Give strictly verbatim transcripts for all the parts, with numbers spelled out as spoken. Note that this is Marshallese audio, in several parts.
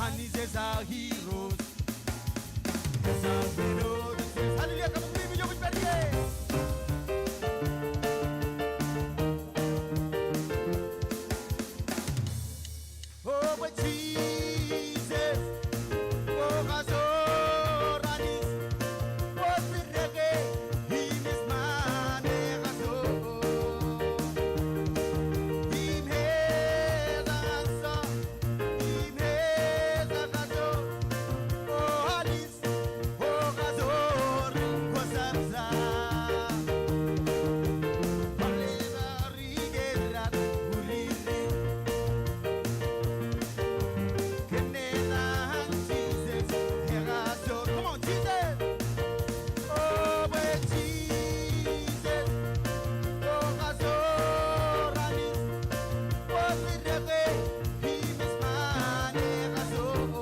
Anij ej aō Irooj. Ej aō Irooj. Hallelujah, kaṃṃoolol Irooj, ej pād ie. O bwe Jisōs, kwō kajoor Anij, kwō tōprak im ej ṃaan ekajoor. Im ej answer, im ej ekajoor. O Anij, kwō kajoor im kwō sar sar. Kwō leḷọk ri kōjdat ulilik. Kōnnaan Jisōs ekajoor. Come on, Jisōs. O bwe Jisōs, kwō kajoor Anij, kwō tōprak im ej ṃaan ekajoor.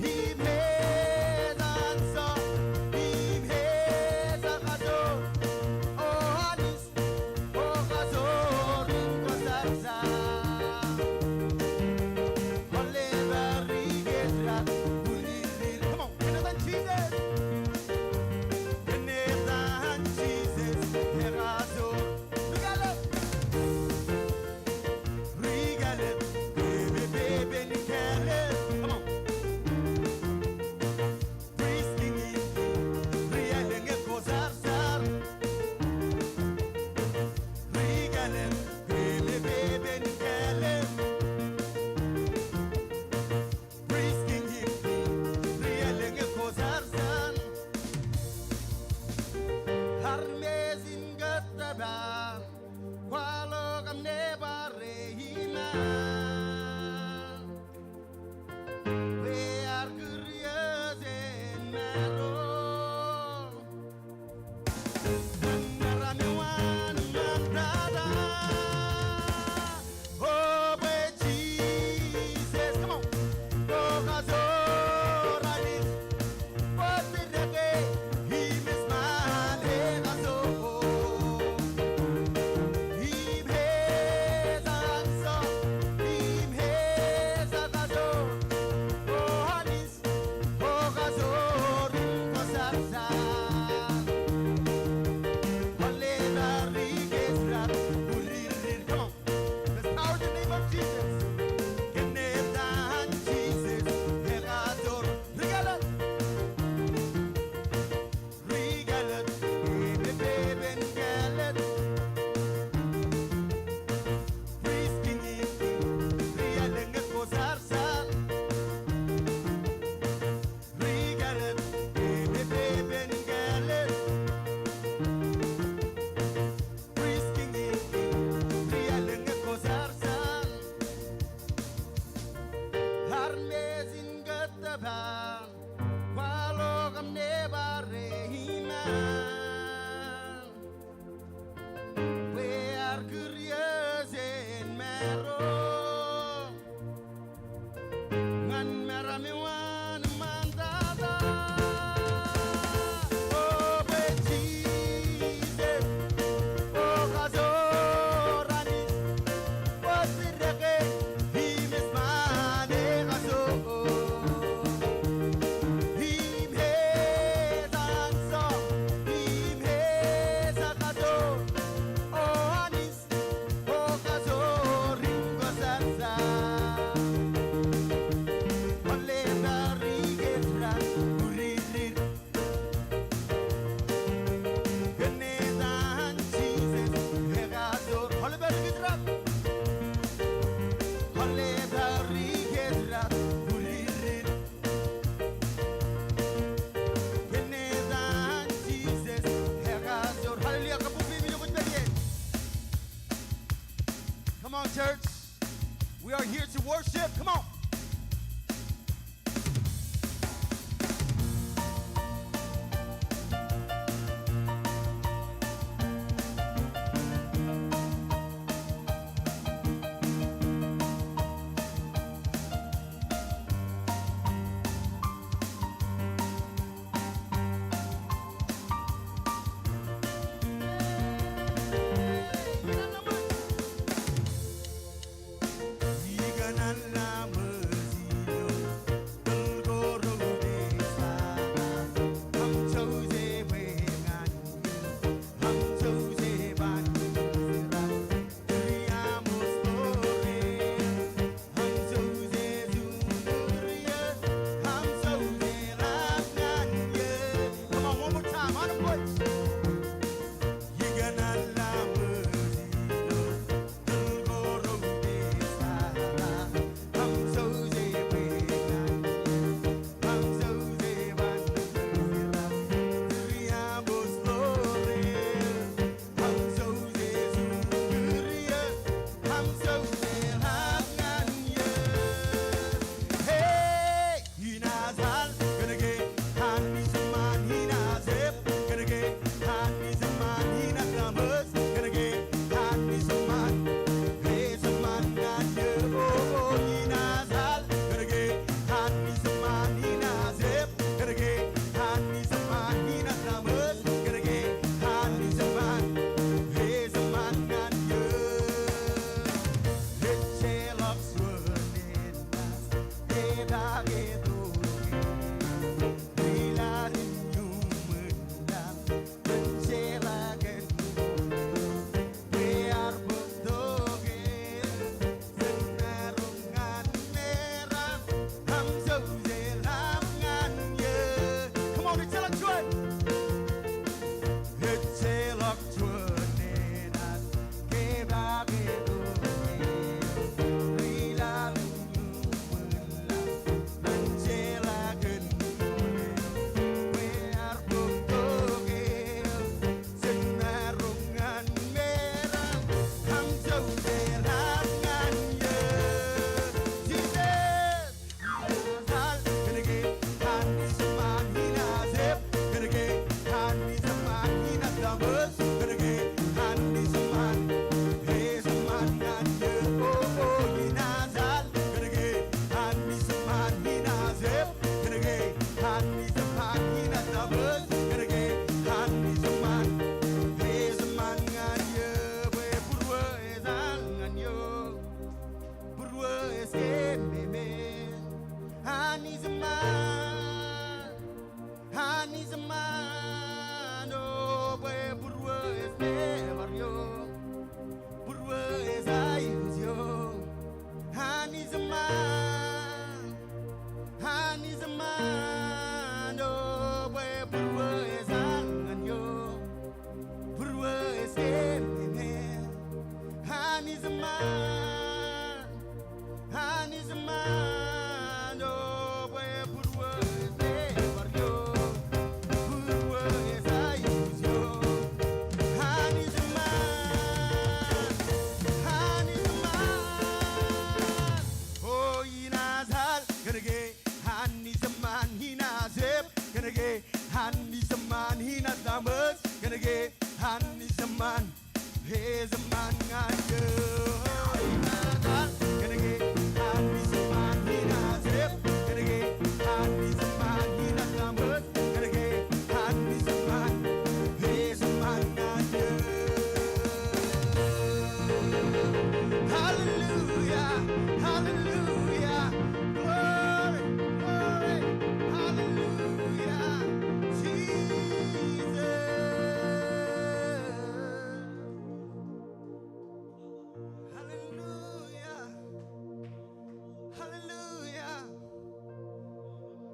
Im ej answer, im ej ekajoor. O Anij, kwō kajoor im kwō sar sar. Kwō leḷọk ri kōjdat ulilik. Come on, kōnnaan Jisōs. Kōnnaan Jisōs ekajoor. Ri kālōk. Ri kālōk, pepe, pepe in kālōk. Come on. Praise King, ri kālōk ñe kwō sar sar. Ri kālōk, pepe, pepe in kālōk. Praise King, ri kālōk ñe kwō sar sar. Armej in kōttōpar, kwaḷọk am nōbar e iṃaan. Bwe ear kūr iiō jān maro. An maro ṃaan ṃaan tata. O bwe Jisōs, come on. Kwō kajoor Anij. Kwō tōprak im ej ṃaan ekajoor. An inaaj ḷaṃōj kōnke Anij eṃṃan, Eṃṃan ñan eō. Kōnke Anij eṃṃan inaaj ep, kōnke Anij eṃṃan inaaj ḷaṃōj, kōnke Anij eṃṃan, Eṃṃan ñan eō. Hallelujah, hallelujah, glory, glory, hallelujah, Jesus. Hallelujah. Hallelujah.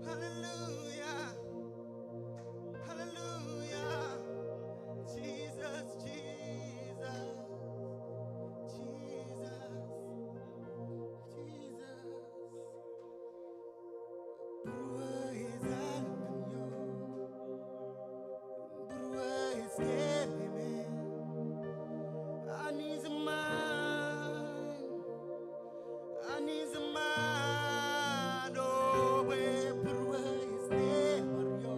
Hallelujah. Hallelujah. Jesus, Jesus. Jesus. Jesus. Būrueej alen ñan eō. Būrueej kōm eo me. Anij eṃṃan. Anij eṃṃan, o bwe būrueej ej bar eō.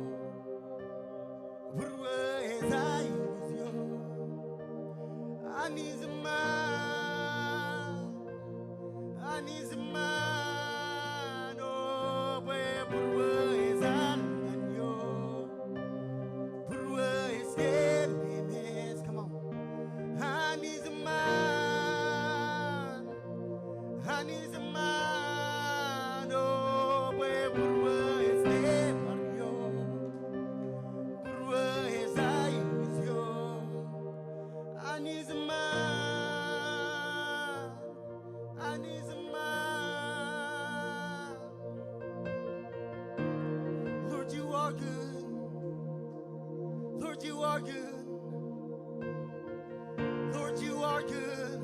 Būrueej ej aiboojoj. Anij eṃṃan. Anij eṃṃan, o bwe būrueej ej alen ñan eō. Būrueej kōm eo me. Come on. Anij eṃṃan. Anij eṃṃan, o bwe būrueej ej bar eō. Būrueej ej aiboojoj. Anij eṃṃan. Anij eṃṃan. Lord, you are good. Lord, you are good. Lord, you are good.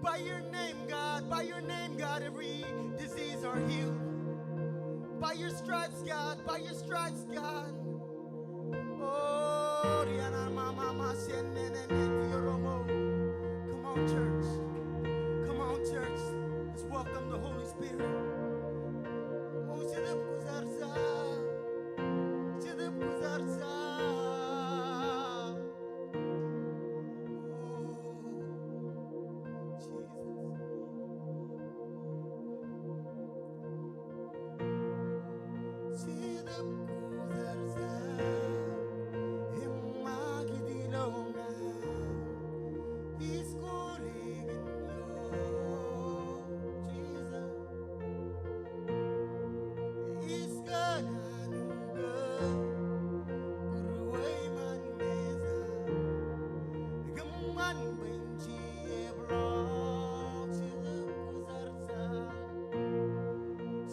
By your name, God, by your name, God, every disease are healed. By your stripes, God, by your stripes, God. Oh, riana mama ma sen nene ne tioromo. Come on, church. Come on, church. Let's welcome the Holy Spirit. Oh, Jetōb Kwōjarjar. Jetōb Kwōjarjar. Oh, Jesus. Jetōb Kwōjarjar, eṃṃakūt ilo ña, ij kole kōn eok, Jesus. Ij kōṇaan eok, būrueṃṃan mejaṃ, kōṃṃan bwe in jab ḷọk. Jetōb Kwōjarjar,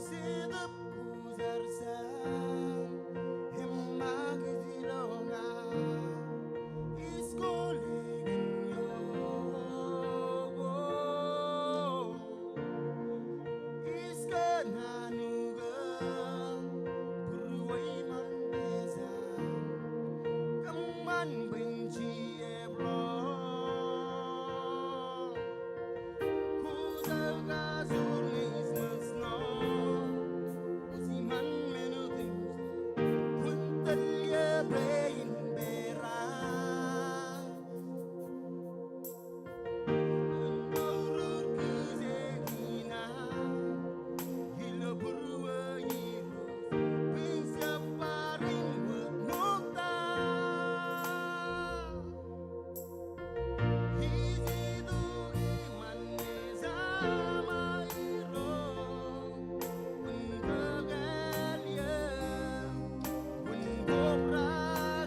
Jetōb Kwōjarjar, eṃṃakūt ilo ña, ij kole kōn eok. Ij kōṇaan eok, būrueṃṃan mejaṃ, kōṃṃan bwe in jab ḷọk. Kwōj kajoor ñe ij ṃōjṇọ, kwōj iṃaan men otemjej, kwōn tōl eō bwe in peran. Kwōn mour kōj kōn an, ilo būrueṃṃan, bwe in jab bar in wōt ṃokta. Ij itok iṃaan mejaṃ Irooj, kwōn kōkāāl eō, kwōn kobrak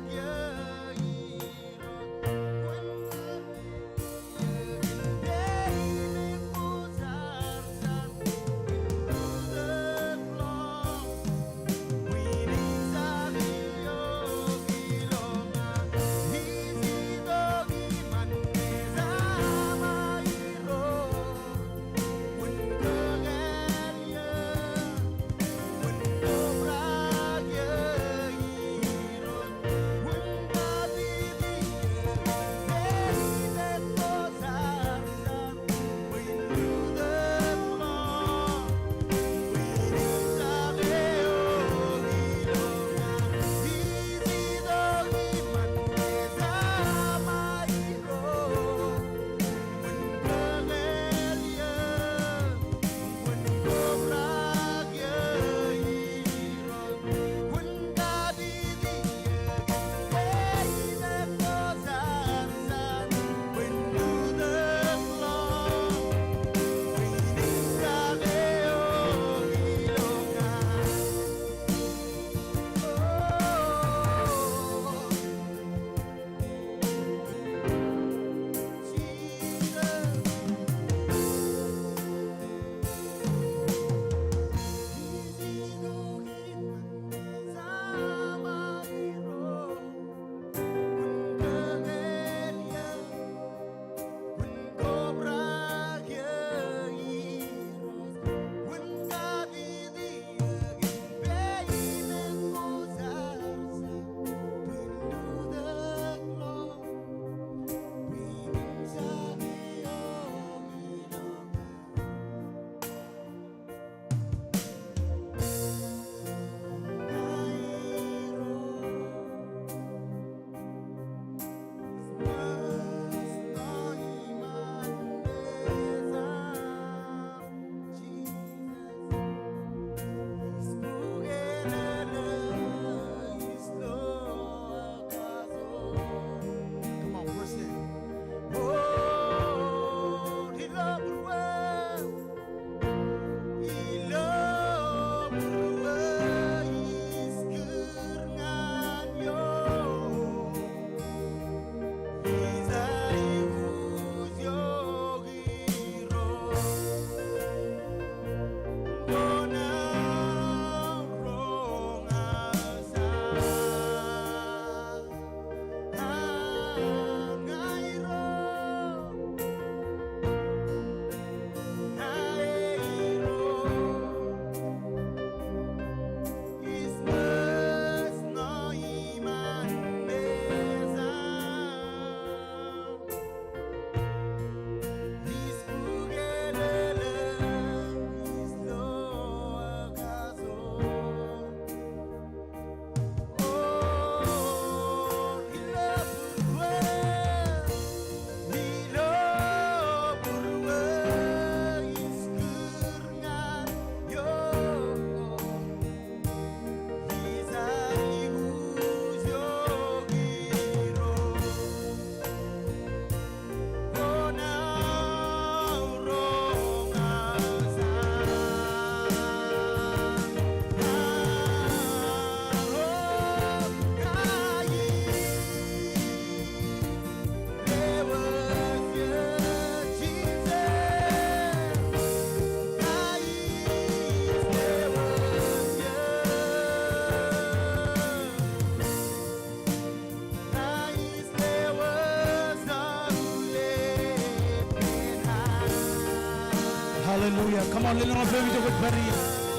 Come on, lelōñḷọk peim ijo kwōj pād ie.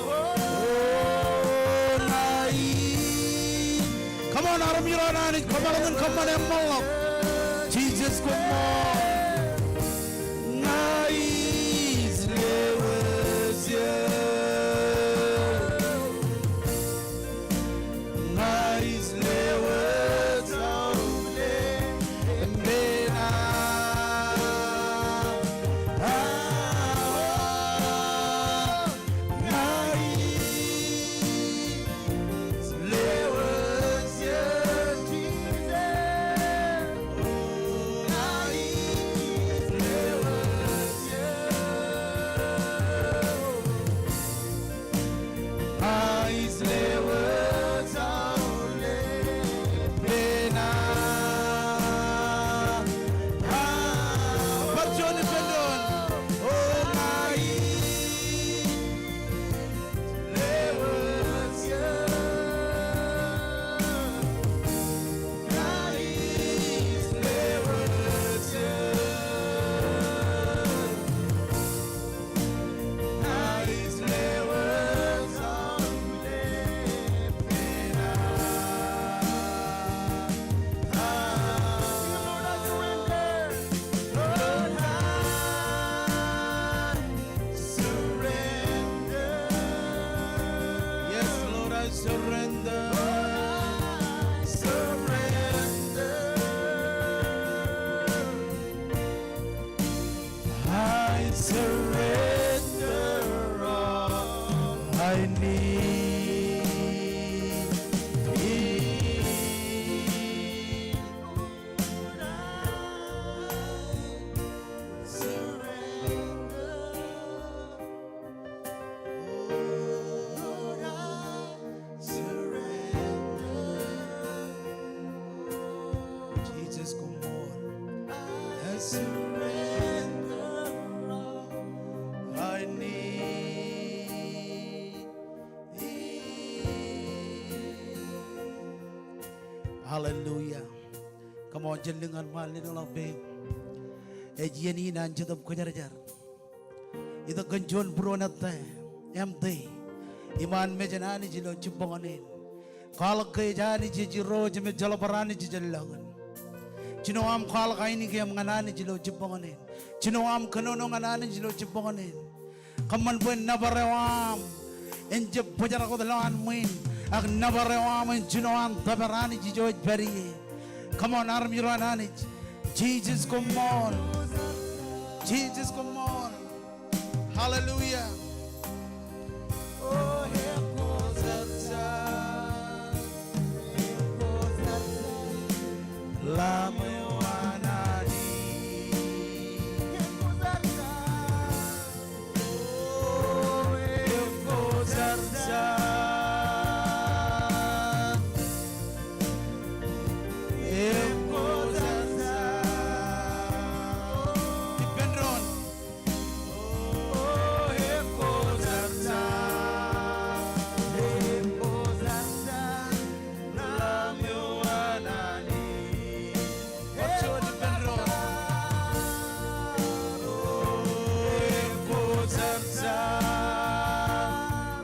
O, ña ij. Come on, armej ro an Anij, kōṃṃan, kōṃṃan eṃṃanḷọk. Jisōs koṃṃool. Ña ij lewōj eō. Ña ij lewōj aolep pein aō. Ña ij lewōj eō. Ña ij lewōj eō. Ña ij lewōj aolep pein aō. Bar juon ippān doon. O, ña ij lewōj eō. Ña ij lewōj eō. Yes, Lord, I surrender. Surrender. I surrender all I need. Surrender. Lord, I surrender. Jisōs koṃṃool. I surrender all I need. Hallelujah. Come on, jen lōñ ñan ṃaan lelōñḷọk peim. Ej iien in an Jetōb Kwōjarjar. Itok kōn juon būruon ettā, Empty. Iṃaan mejān Anij ilo jibboñōn in. Kwaḷọk ke ej Anij ej Irooj im ejjeḷọk bar anij jān lọñin. Jino aṃ kwaḷọk ainikieṃ ñan Anij ilo jibboñōn in. Jino aṃ kōnono ñan Anij ilo jibboñōn in. Kōṃṃan bwe nōbar eo aṃ en jab bōjrak wōt lowaan ṃwiin, ak nōbar eo aṃ en jino an tōpar Anij ijo ej pād ie. Come on, armej ro an Anij. Jisōs koṃṃool. Jisōs koṃṃool. Hallelujah. O, ekkojarjar, ekkojarjar, Lamb eo an Anij. Ekkojarjar. O, ekkojarjar. Ekkojarjar. Ippān doon. O, ekkojarjar. Ekkojarjar. Lamb eo an Anij. Bar juon ippān doon. O, ekkojarjar.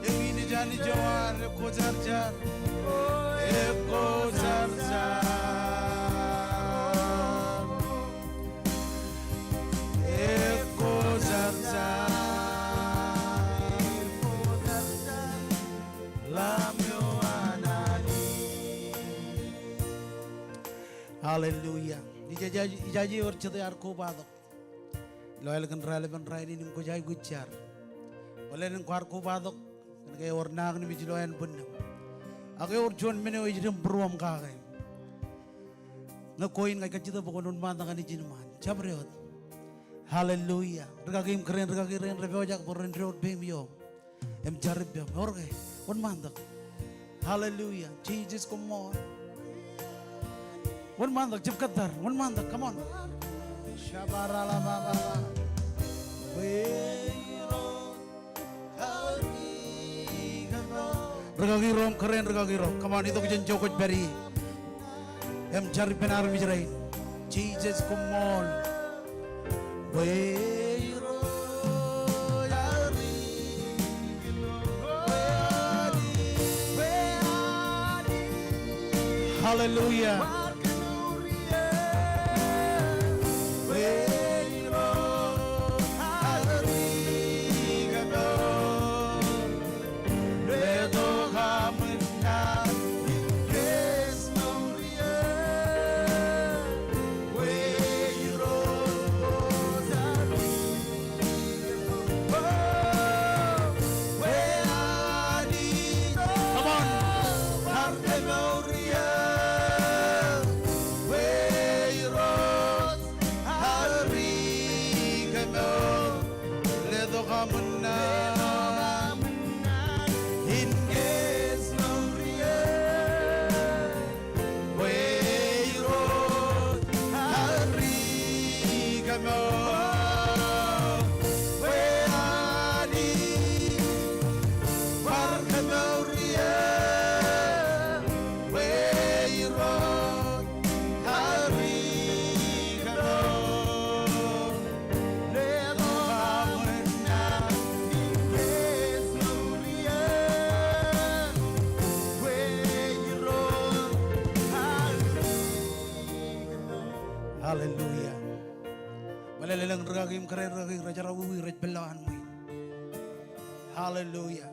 Eñin ej Anij eo ad, ekkojarjar. Ekkojarjar. Ekkojarjar. Lamb eo an Anij. Hallelujah. Ij, ij, ijaje ewōr jete ear kobatok ilo ālikin raelepen rainin im kwōj aikuj jar. Bōlen kwaar kobatok kōn ke ewōr nañinmej ilo ānbwinnūṃ. Ak ewōr juon men eo ej dim būruōṃ kake. Ñe kwe in ña ij kajjitōk bwe kwōn wōnṃaantak ñan ijin ṃaan. Jabdewōt. Hallelujah. Rikaki im kōrā in, rikaki rein rej pojak bwe ren diwōj peim ioṃ im jar ippaṃ. Ewōr ke? Wōnṃaantak. Hallelujah. Jisōs koṃṃool. Wōnṃaantak, jab kōttar. Wōnṃaantak. Come on. Shabaralababa. Rikaki ro im kōrā in, rikaki ro. Come on, itok jān ijo kwōj pād ie. Im jar ippān armej rein. Jisōs koṃṃool. Bwe Irooj, Hallelujah. Come on. Hallelujah. Meḷeḷein rūkaki im kōrā rūkaki rej jerọwiwi rej pād ilo an ṃwiin. Hallelujah.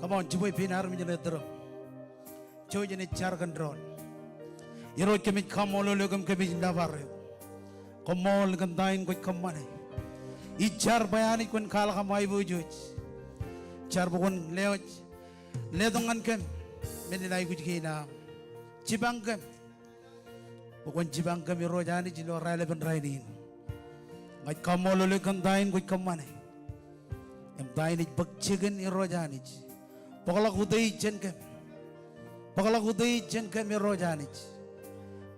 Come on, jibwe pein armej ṇe tūrōṃ. Ijo jenaaj jar kōn doon. Irooj kōmij kaṃṃoolol eok im kōmij nōbar eok. Koṃṃool kōn ta in kwōj kōṃṃane. Ij jar bwe Anij kwōn kwaḷọk aṃ aiboojoj. Ij jar bwe kwōn lewōj letok ñan kōm men in aikuj kein am. Jipañ kōm. Bwe kwōn jipañ kōm Irooj Anij ilo raelepen rainin. Ña ij kaṃṃoolol eok kōn ta in kwōj kōṃṃane. Im ta in ej bōk jikin Irooj Anij. Bōkḷọk utiej jān kōm. Bōkḷọk utiej jān kōm Irooj Anij.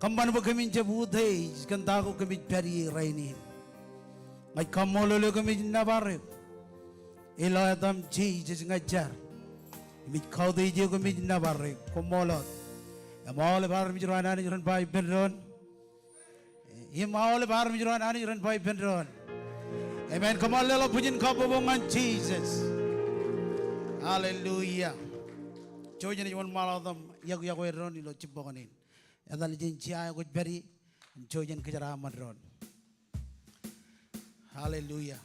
Kōṃṃan bwe kōmin jab utiej kōn ta ko kōmij pād ie rainin. Ña ij kaṃṃoolol eok kōmij nōbar eok. Ilo etaṃ Jisōs ña ij jar. Im ij kautiej eok im ij nōbar eok. Koṃṃool wōt. Im aolep armej ro an Anij ren ba ippān doon. Im aolep armej ro an Anij ren ba ippān doon. Amen. Come on, leḷọk bwijin kabbokbok ñan Jisōs. Hallelujah. Ijo jenaaj wōnṃaanḷọk wōt im iọkwe doon ilo jibboñ in. Etal jān jea eo kwōj pād ie, im ijo jen kōjeraaṃṃan doon. Hallelujah.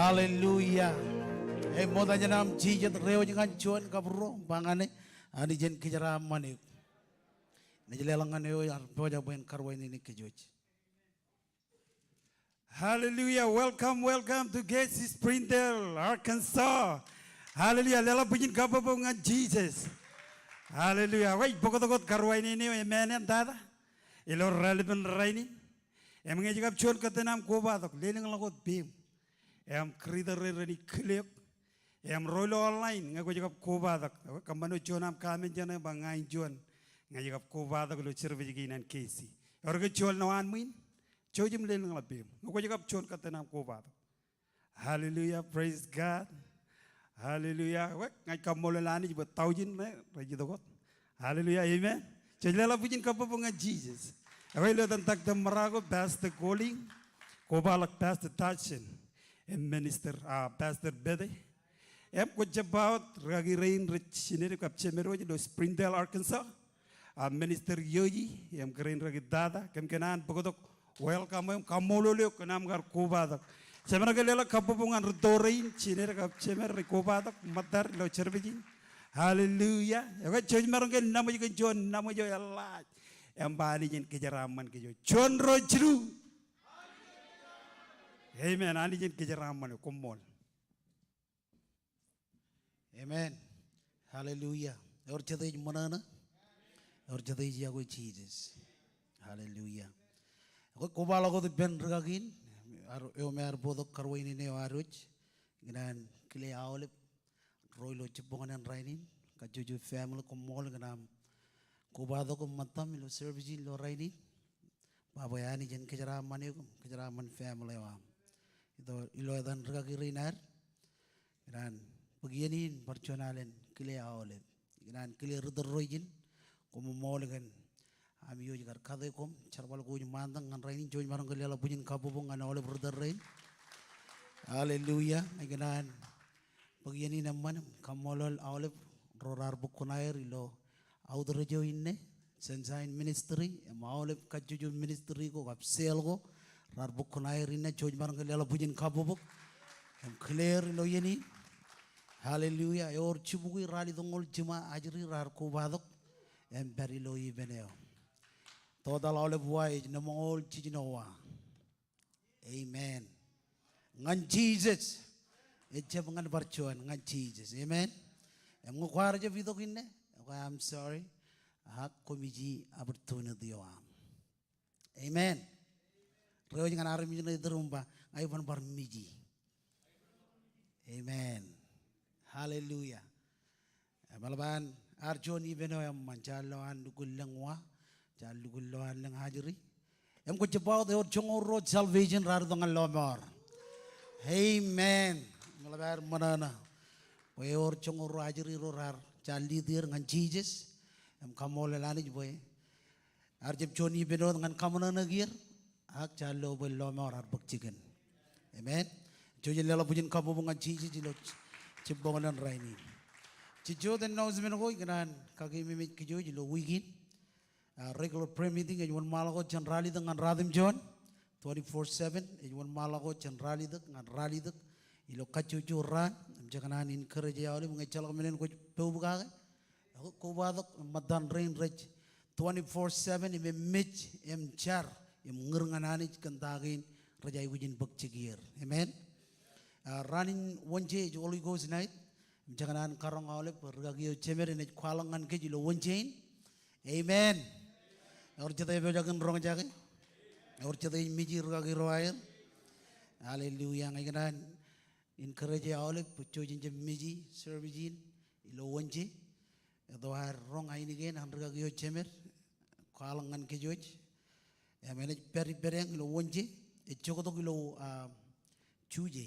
Hallelujah. Ej ṃokta jān aṃ jijet reiwōj ñan juon kab ruo, ba ñan e, Anij en kōjeraaṃṃan eok. Ij leḷọk ñan eo ear pojak bwe en karuwainene kōj wōj. Hallelujah. Welcome, welcome to K C Springdale, Arkansas. Hallelujah. Leḷọk bwijin kabbokbok ñan Jisōs. Hallelujah. Ij bōktok wōt karuwainene eo, amen, en tata. Ilo raelepen rainin. Im ñe ej kab juon kōttan aṃ kobatok, lelōñḷọk wōt peiṃ. Im greet er rein ikile eok. Im ro ilo online, ñe kwōj kab kobatok. Kōṃṃan wōt juon aṃ comment jān e ba ña in juon ñe ij kab kobatok ilo service kein an K C. Ewōr ke juon ḷọk an ṃwiin, jouj im lelōñḷọk peiṃ. Ñe kwōj kab juon kōttan aṃ kobatok. Hallelujah, praise God. Hallelujah. Wōt, ña ij kaṃṃoolol Anij bwe taujin ṇe rej itok wōt. Hallelujah, amen. Jej leḷọk bwijin kabbokbok ñan Jisōs. Ekwe ilo etan Doctor Marako, Pastor Koling, kobaḷọk Pastor Tachen, im minister, ah, Pastor Bete. Im kwō jab ba wōt rikaki rein rej jined kab jemed wōj ilo Springdale, Arkansas. Ah, Minister Yoji, im kōrā in rikaki tata, kōm kōṇaan bōktok welcome im kaṃṃoolol eok kōn aṃ kar kobatok. Jemaroñ ke leḷọk kabbokbok ñan rūtto rein, jined kab jemed rej kobatok ṃōttad ilo service in. Hallelujah. Ekwe jej maroñ ke naṃōj kōn juon naṃōj eo eḷḷaaj. Im ba Anij en kōjeraaṃṃan kōj wōj. Juon, ruo, jilu. Amen. Anij en kōjeraaṃṃan eok. Koṃṃool. Amen. Hallelujah. Ewōr jet ej ṃōṇōṇō? Ewōr jet ej iọkwe Jisōs? Hallelujah. Ekwe kobaḷọk wōt ippān rikaki in, ear, eo me ear bōktok karuwainene eo ad wōj, ikōṇaan kile aolep ro ilo jibboñōn in rainin, kajjojo family, koṃṃool kōn aṃ kobatok im ṃōttaṃ ilo service in ilo rainin. Ba bwe Anij en kōjeraaṃṃan eok, kōjeraaṃṃan family eo aṃ. Ilo, ilo etan rikaki rein ad, ikōṇaan bōk iien in bar juon alen kile aolep. Ikōṇaan kile ri tōl ro ijin, koṃṃool kōn aṃ iwōj kar kate koṃ, jerbal ko wōj ṃaantak ñan rainin, jej maroñ ke leḷọk bwijin kabbokbok ñan aolep ri tōl rein. Hallelujah. Ikōṇaan bōk iien in eṃṃan im kaṃṃoolol aolep ro raar bōk kuṇaer ilo outreach eo inne, Sunshine Ministry, im aolep kajjojo ministry ko kab seel ko raar bōk kuṇaer inne, jej maroñ ke leḷọk bwijin kabbokbok im kile er ilo iien in. Hallelujah. Ewōr jibukwi ralitōñoul jiṃa ajri raar kobatok im pād ilo ippān eo. Total aolep wa ej lemñoul jiljino wa. Amen. Ñan Jisōs. Ejjab ñan bar juon, ñan Jisōs. Amen. Im ñe kwaar jab itok inne, ekwe, I'm sorry. Ak koṃij opportunity eo aṃ. Amen. Reiwōj ñan armej ṇe iturin im ba, ña iban bar miji. Amen. Hallelujah. Im eḷap an ear juon ippān eo eṃṃan, jaar lo an lukkuun lōñ wa, jaar lukkuun lo an lōñ ajri. Im kwō jab ba wōt ewōr joñoul ruo salvation raar itok ñan lọmọọr. Amen. Im eḷap aer ṃōṇōṇō bwe ewōr joñoul ruo ajri ro raar jaar lead er ñan Jisōs. Im kaṃṃoolol Anij bwe ear jab juon ippān wōt ñan kaṃōṇōṇō kiiō, ak jaar lo bwe lọmọọr ear bōk jikin. Amen. Jej leḷọk bwijin kabbokbok ñan Jisōs ilo jibboñōn in rainin. Jej wōt announcement ko ikōṇaan kakeememej kōj wōj ilo wiik in. Ah, regular prayer meeting ej wōnṃaanḷọk wōt jān ralitōk ñan ratimjuon. Twenty-four seven ej wōnṃaanḷọk wōt jān ralitōk ñan ralitōk ilo kajjojo raan. Im jekōṇaan encourage aolep ñe ejjeḷọk men in kwōj pokpok kake, ekwe kobatok im ṃōttan rein rej twenty-four seven im eṃṃej im jar im ñūr ñan Anij kōn ta kein rej aikuj in bōk jikier. Amen. Ah, raan in Wōnje ej Holy Ghost night. Im jekōṇaan karoñ aolep rikaki eo jemed enaaj kwaḷọk ñan kōj ilo Wōnje in. Amen. Ewōr jet epojak in roñjake? Ewōr jet ej miji rikaki ro aer? Hallelujah. Ña ikōṇaan encourage aolep bwe jej jab miji service in ilo Wōnje. Eto ad roñ ainikien an rikaki eo jemed kwaḷọk ñan kōj wōj. Im enaaj pād ippādeañ ilo Wōnje. Ej joktok ilo, ah, Juje.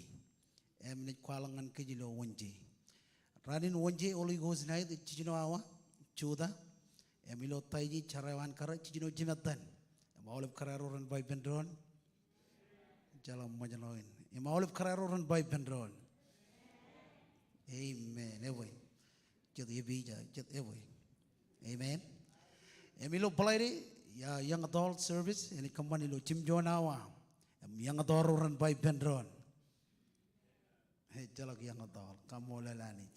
Im enaaj kwaḷọk ñan kōj ilo Wōnje. Raan in Wōnje Holy Ghost night ej jiljino awa, jutak. Im ilo Taije jar eo an kōrā jiljino jimettan. Im aolep kōrā ro ren ba ippān doon. Jeḷā ṃōjṇọ in. Im aolep kōrā ro ren ba ippān doon. Amen. Ebwe. Jet epeja, jet ebwe. Amen. Im ilo Bōḷaide, ah, young adult service, enaaj kōṃṃan ilo jimjuon awa. Im young adult ro ren ba ippān doon. Ejjeḷọk iọñatoḷ, kaṃṃoolol Anij.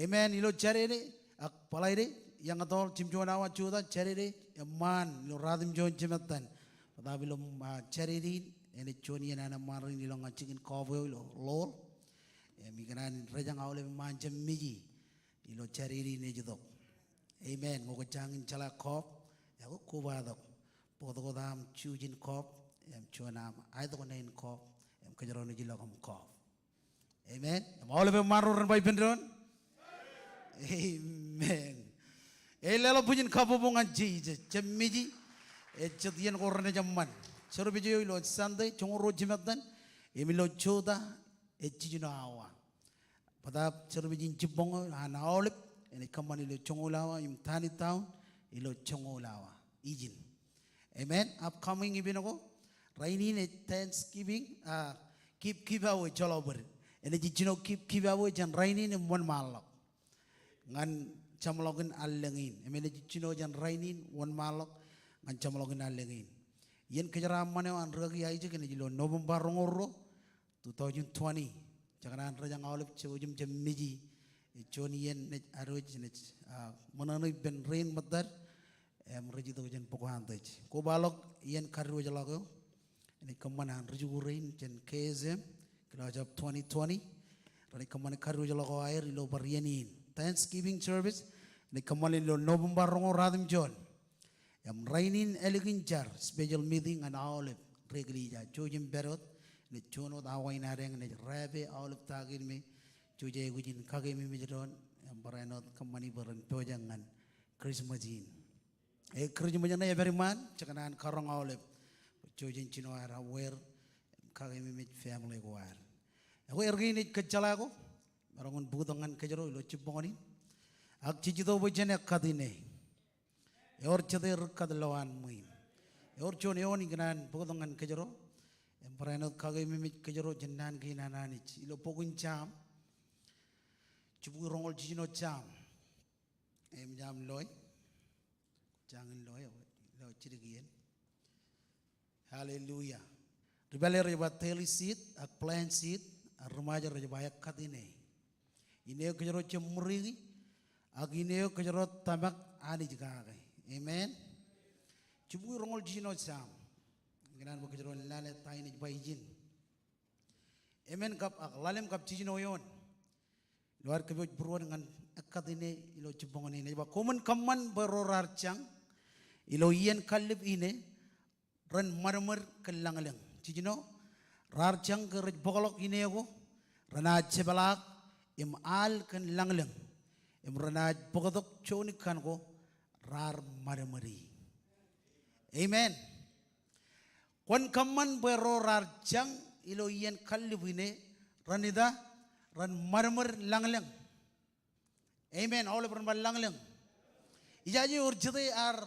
Amen. Ilo Jādede ak Bōḷaide, iọñatoḷ, jimjuon awa jota, Jādede, eṃṃaan ilo ratimjuon jimettan. Bōtaab ilo, ah, Jādede in, enaaj juon iien an eṃṃaan rein ilo ña jikin kọọb eo ilo ḷoor. Im ikōṇaan rejañ aolep eṃṃaan jab meji ilo Jādede in ej itok. Amen. Ñe kwō jañin jeḷā kọọb, ekwe kobatok. Bōktok wōt aṃ jujen kọọb, im juon aṃ aetok ṇe in kọọb, im kōjro naaj ilọk im kọọb. Amen. Im aolep eṃṃaan ro ren ba ippān doon. Amen. Ej leḷọk bwijin kabbokbok ñan Jisōs, jab meji, ej jet iien ko renaaj eṃṃan. Service eo ilo Sunday, joñoul ruo jimettan, im ilo jota, ej jiljino awa. Bōtaab service in jibboñ eo an aolep, enaaj kōṃṃan ilo joñoul awa, im Tanitowne, ilo joñoul awa ijin. Amen. Upcoming ippān ko, rainin ej Thanksgiving, ah, give, giveaway joḷọk bōd. Enaaj jino give, giveaway jān rainin im wōnṃaanḷọk ñan jeṃḷọkin allōñ in. Im enaaj jino jān rainin wōnṃaanḷọk ñan jeṃḷọkin allōñ in. Iien kōjeraaṃṃan eo an rikaki Aisak enaaj ilo November roñoul ruo, two thousand twenty. Jekōṇaan rejañ aolep jouj im jab meji. Ej juon iien naaj adwōj, naaj, ah, ṃōṇōṇō ippān rein ṃōttad im rej itok jān bok anteej. Kobaḷọk iien kadiwōjḷọk eo. Enaaj kōṃṃan an ri-jikuuḷ rein jān K S M, Class of twenty twenty. Renaaj kōṃṃane kadiwōjḷọk eo aer ilo bar iien in. Thanksgiving service enaaj kōṃṃane ilo November roñoul ratimjuon. Im rainin ālikin jar, special meeting ñan aolep ri-eklejia, jouj im pād wōt, enaaj juon wōt awa in ad eñ, enaaj wrap e aolep ta kein me jej aikuj in kakememej doon, im barāinwōt kōṃṃani bwe ren pojak ñan Christmas in. E Christmas ṇe epād iṃaan, jekōṇaan karoñ aolep, jouj im jino ad aware, im kakememej family ko ad. Ekwe erkein ej kōjjeḷā ko, maroñ in bōktok ñan kōjro ilo jibboñōn in. Ak jej itok bwe jen ekkat ine. Ewōr jete ri-ekkat lowaan ṃwiin. Ewōr juon eoon ikōṇaan bōktok ñan kōjro. Im barāinwōt kakememej kōjro jān naan kein an Anij. Ilo bok in Sam, jibukwi roñoul jiljino Sam. Im Sam loe. Jañin loe, ilo jidik iien. Hallelujah. Ri-pālle rej ba daily seed, ak plant seed, ak ri-Ṃajeḷ rej ba ekkat ine. Ine eo kōjro jab ṃuriki, ak ine eo kōjro tōmak Anij kake. Amen. Jibukwi roñoul jiljino Sam. Ikōṇaan bwe kōjro lale ta in ej ba ijin. Amen kab, ak ḷalem kab jiljino eoon. Ilo ad kōpooj būruod ñan ekkat ine ilo jibboñōn in. Ej ba, koṃwin kōṃṃan bwe ro raar jañ ilo iien kallib ine ren ṃadṃōd kōn lañlōñ. Jiljino, raar jañ ke rej bōkḷọk ine ko, renaaj jepḷaak im al kōn lañlōñ. Im renaaj bōktok juon ikkan ko raar ṃadṃōdi. Amen. Kwōn kōṃṃan bwe ro raar jañ ilo iien kallib ine ren ita, ren ṃadṃōd lañlōñ. Amen. Aolep ren bar lañlōñ. Ijaje ewōr jete ear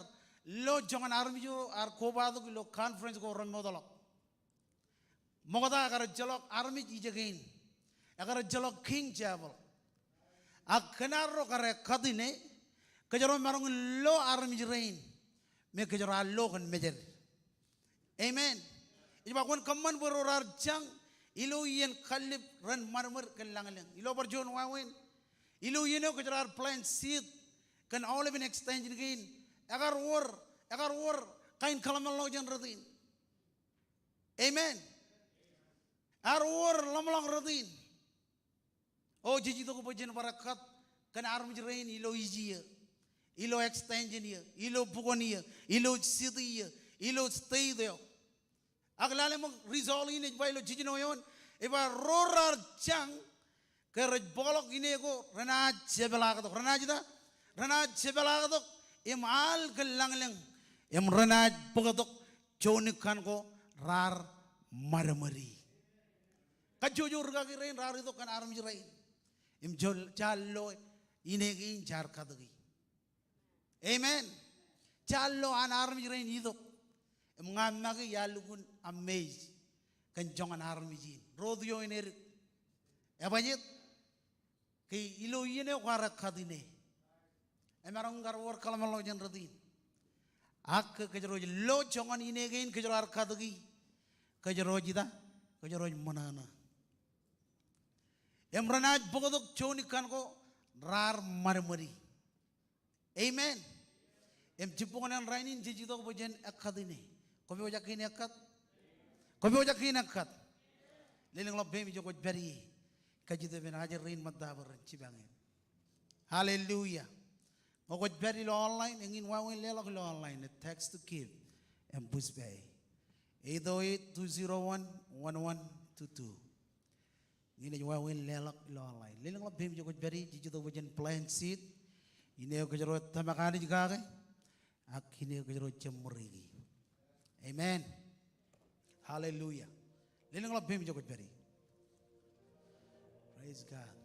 lo joñan armej ro ear kobatok ilo conference ko remootḷọk. Ṃokta ekar ejjeḷọk armej ijekein. Ekar ejjeḷọk King Chapel. Ak kōn arro kar ekkat ine, kōjro maroñ in lo armej rein me kōjro ar lo kōn mejed. Amen. Ej ba kwōn kōṃṃan bwe ro raar jañ ilo iien kallib ren ṃadṃōd kōn lañlōñ. Ilo bar juon wāween, ilo iien eo kōjro ar plant seed kōn aolepen extension kein, ekar wōr, ekar wōr kain kōḷmānḷọkjeṇ rot in. Amen. Ar wōr ḷōmṇak rot in. O, jej itok bwe jen bar ekkat kōn armej rein ilo ije iiō, ilo extension iiō, ilo bukwōn iiō, ilo city iiō, ilo state eo. Ak lale ṃōk result in ej ba ilo jiljino eoon, ej ba ro raar jañ ke rej bōkḷọk ine ko renaaj jepḷaaktok. Renaaj ita? Renaaj jepḷaaktok im al kōn lañlōñ. Im renaaj bōktok juon ikkan ko raar ṃadṃōdi. Kajjojo rikaki rein raar itok kōn armej rein. Im jaar lo ine kein jaar katōki. Amen. Jaar lo an armej rein itok. Im ña make iar lukkuun amaze kōn joñan armej in. Rot ioon edik. Ebajet? Ke ilo iien eo kwaar ekkat ine, emaroñ kar wōr kōḷmānḷọkjeṇ rot in. Ak ke kōjro ej lo joñan ine kein kōjro ar katōki, kōjro ej ita? Kōjro ej ṃōṇōṇō. Im renaaj bōktok juon ikkan ko raar ṃadṃōdi. Amen. Im jibboñōn in rainin jej itok bwe jen ekkat ine. Kwō pojak ke in ekkat? Kwō pojak ke in ekkat? Lelōñḷọk peiṃ ijo kwōj pād ie. Kajjitōk ippān ajri rein ṃōttā bwe ren jipañ eok. Hallelujah. Ñe kwōj pād ilo online, eñin wāween leḷọk ilo online, text to give, im Pushpay. Eight oh eight, two zero one, one one two two. Eñin ej wāween leḷọk ilo online. Lelōñḷọk peiṃ ijo kwōj pād ie, jej itok bwe jen plant seed. Ine eo kōjro tōmak Anij kake, ak ine eo kōjro jab ṃōriki. Amen. Hallelujah. Lelōñḷọk peiṃ ijo kwōj pād ie. Praise God.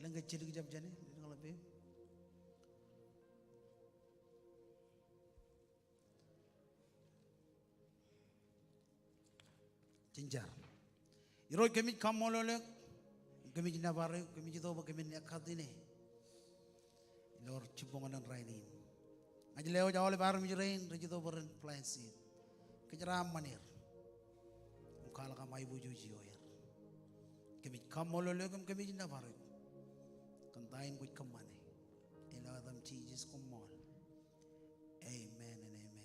Elōñ ke jidik jab jāne, lelōñḷọk peiṃ. Jen jar. Irooj, kōmij kaṃṃoolol eok, kōmij nōbar eok, kōmij itok bwe kōmin ekkat ine ilo jibboñōn in rainin. Ña ij lewōj aolep armej rein rej itok bwe ren plant seed. Kōjeraaṃṃan er im kwaḷọk aṃ aiboojoj ioer. Kōmij kaṃṃoolol eok im kōmij nōbar eok kōn ta in kwōj kōṃṃane. Ilo etaṃ Jisōs, koṃṃool. Amen and amen.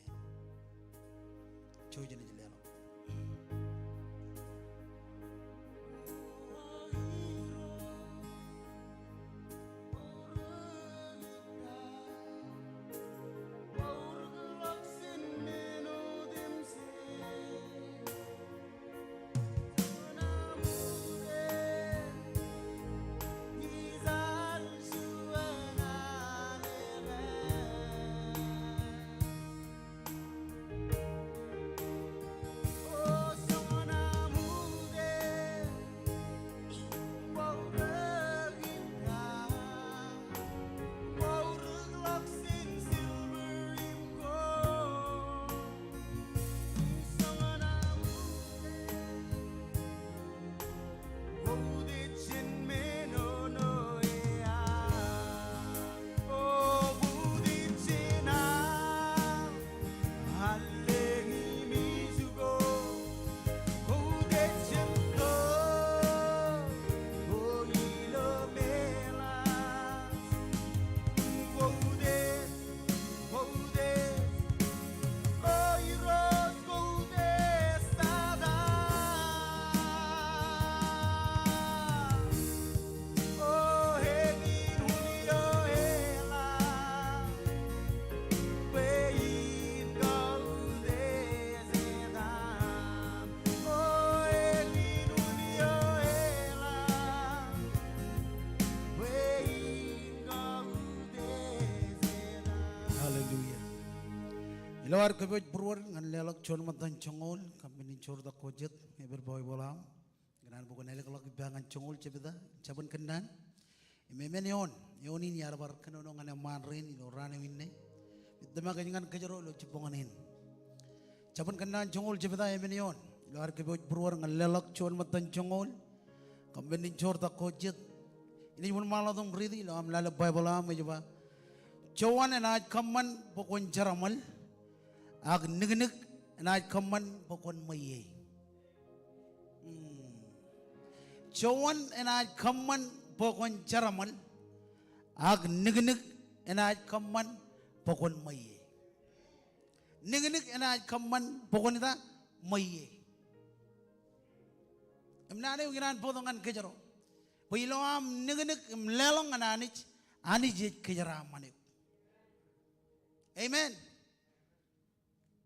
Jouj im leḷọk. Hallelujah. Ilo ad kōpooj būruod ñan leḷọk juon ṃōttan joñoul, kab men in joortak ko jet, epād Baibōḷ aṃ. Kōṇaan bwe kwōn ālōkḷọk ippa ñan joñoul Jebta, Jabōn Kōnnaan. Im emān eoon, eoon in iar bar kōnono ñan eṃṃaan rein ilo raan eo inne. Im tōmak ej ñan kōjro ilo jibboñōn in. Jabōn Kōnnaan joñoul Jebta emān eoon. Ilo ad kōpooj būruod ñan leḷọk juon ṃōttan joñoul, kab men in joortak ko jet. Inaaj wōnṃaanḷọk im riiti ilo aṃ lale Baibōḷ aṃ, ej ba, jowan enaaj kōṃṃan bwe kwōn jeraṃōl, ak niknik enaaj kōṃṃan bwe kwōn ṃweiie. Hmm. Jowan enaaj kōṃṃan bwe kwōn jeraṃōl, ak niknik enaaj kōṃṃan bwe kwōn ṃweiie. Niknik enaaj kōṃṃan bwe kwōn ita? Ṃweiie. Im naan eo ikōṇaan bōktok ñan kōjro bwe ilo aṃ niknik im leḷọk ñan Anij, Anij ej kōjeraaṃṃan eok. Amen.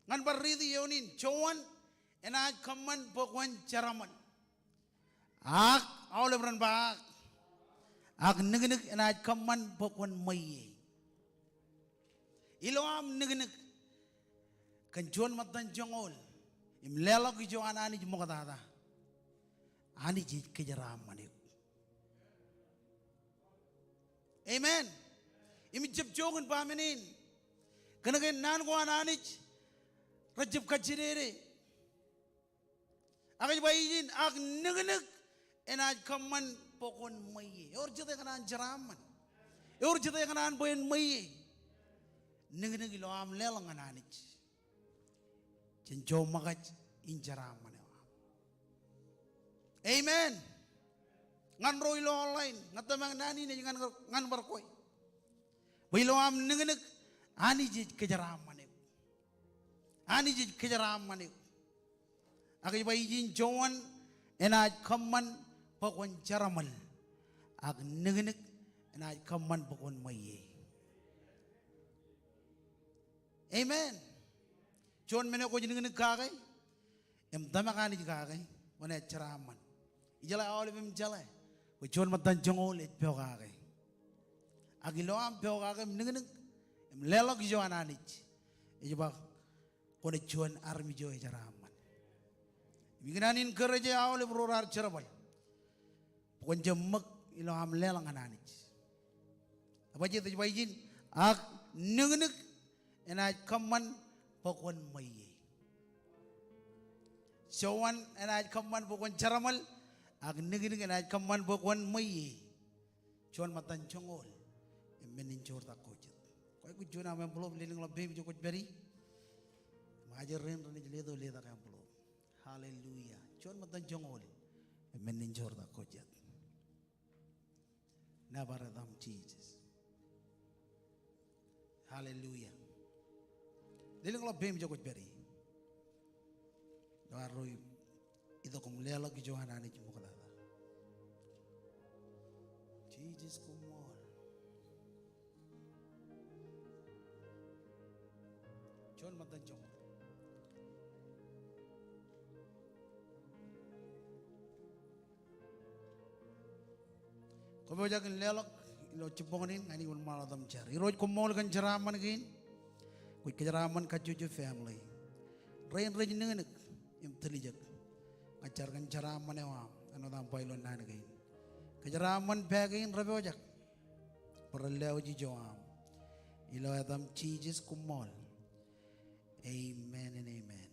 Ñan bar riiti eoon in, jowan enaaj kōṃṃan bwe kwōn jeraṃōl. Ak, aolep ren ba ak. Ak niknik enaaj kōṃṃan bwe kwōn ṃweiie. Ilo aṃ niknik kōn juon ṃōttan joñoul im leḷọk ijo an Anij ṃoktata, Anij ej kōjeraaṃṃan eok. Amen. Im ij jab jook in ba men in. Kōnke naan ko an Anij rejjab kajjidede. Ak ej ba ijin, ak niknik enaaj kōṃṃan bwe kwōn ṃweiie. Ewōr jete kōṇaan jeraaṃṃan? Ewōr jete kōṇaan bwe en ṃweiie? niknik ilo aṃ leḷọk ñan Anij, jen jo ṃōkaj in jeraaṃṃan eo aṃ. Amen. Ñan ro ilo online, ña tōmak naan in ej ñan, ñan bar kwe. Bwe ilo aṃ niknik, Anij ej kōjeraaṃṃan eok. Anij ej kōjeraaṃṃan eok. Ak ej ba ijin, juon enaaj kōṃṃan bwe kwōn jeramōl, ak niknik enaaj kōṃṃan bwe kwōn ṃweiie. Amen. Juon men eo kwōj niknik kake im tōmak Anij kake, kwōnaaj jeraaṃṃan. Ijeḷā aolep im jeḷā bwe juon ṃōttan joñoul ej pokake. Ak ilo aṃ pokake im niknik im leḷọk ijo an Anij, ej ba kwōnaaj juon armej eo ejeraaṃṃan. Im ikōṇaan in kōrā eo aolep ro raar jerbal bwe kwōn jab ṃōk ilo aṃ leḷọk ñan Anij. Ebajjeet? Ej ba ijin, ak niknik enaaj kōṃṃan bwe kwōn ṃweiie. Juon enaaj kōṃṃan bwe kwōn jeramōl, ak niknik enaaj kōṃṃan bwe kwōn ṃweiie. Juon ṃōttan joñoul im men in joortak ko jet. Kwōj aikuj juon aṃ envelope, lelōñḷọk peim ijo kwōj pād ie. Im ajri rein renaaj letok, letak envelope. Hallelujah. Juon ṃōttan joñoul im men in joortak ko jet. Nōbar etaṃ Jisōs. Hallelujah. Lelōñḷọk peim ijo kwōj pād ie. Ilo arro im itok im leḷọk ijo an Anij ṃoktata. Jisōs, koṃṃool. Juon ṃōttan joñoul. Kwōpojak in leḷọk ilo jibboñōn in, ña ij wōnṃaanḷọk etaṃ jar. Irooj, koṃṃool kōn jeraaṃṃan kein. Kwōj kōjeraaṃṃan kajjojo family rein rej niknik im tiljek. Ña ij jar kōn jeraaṃṃan eo aṃ āinwōt aṃ ba ilo naan kein. Kōjeraaṃṃan pā kein, repojak bwe ren lewōj ijo aṃ. Ilo etaṃ Jisōs, koṃṃool. Amen and amen.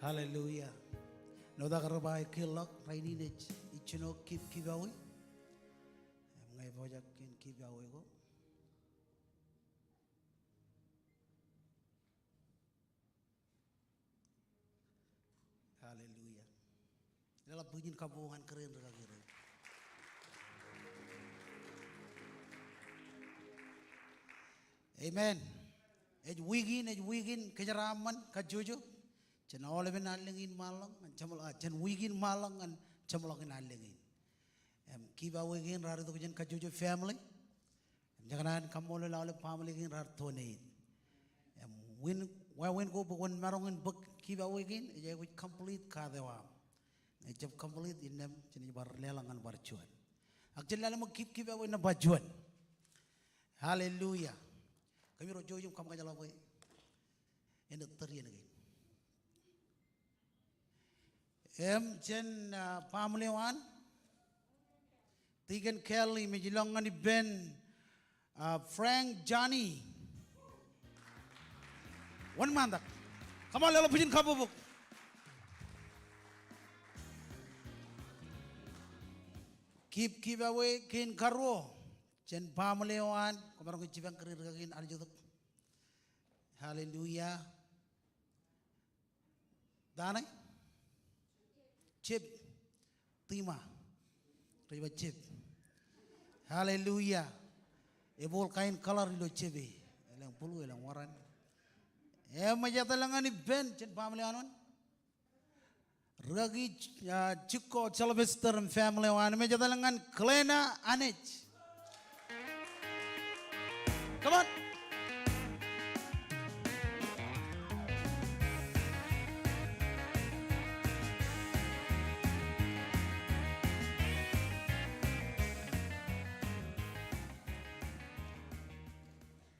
Hallelujah. Āinwōt aō kar ba ej kilọk rainin ej, ij jino give, giveaway. Im ña ij pojak kein giveaway ko. Hallelujah. Leḷọk bwijin kabbokbok ñan kōrā in rūkaki rein. Amen. Ej wiik in, ej wiik in kōjeraaṃṃan, kajjojo. Jān aolepen allōñ in ṃaanḷọk, ñan jeṃḷọk, ah, jān wiik in ṃaanḷọk, ñan jeṃḷọkin allōñ in. Im, giveaway kein raar itok jān kajjojo family. Im, jekōṇaan kaṃṃoolol aolep family kein raar donate. Im, win, wāween ko bwe kwōn maroñ in bōk giveaway kein, ej aikuj complete kaat eo aṃ. Ñe ejab complete innām, jenaaj bar leḷọk ñan bar juon. Ak jen lale ṃōk give, giveaway nōṃba juon. Hallelujah. Kōmiro jouj im kōṃṃan jeḷā bwe en ettōr iien kein. Im jān, ah, baaṃle eo an, Deacon Kelly, im ej ilọk ñan ippān, ah, Frank Johnny. Wōnṃaantak. Come on, leḷọk bwijin kabbokbok. Give, giveaway kein karuo. Jān baaṃle eo an, kwōmaroñ ke jipañ kōrā in rūkaki in aljitōk. Hallelujah. Ta ṇe? Jeb. Tima. Rej ba jeb. Hallelujah. Ebooḷ kain color ilo jebe. Elōñ blue, elōñ orange. Im ej etal ñan ippān, jān baaṃle eo an wōn? Rūkaki, ah, Jikko Sylvester im family eo an, im ej etal ñan Glenna Anij. Come on.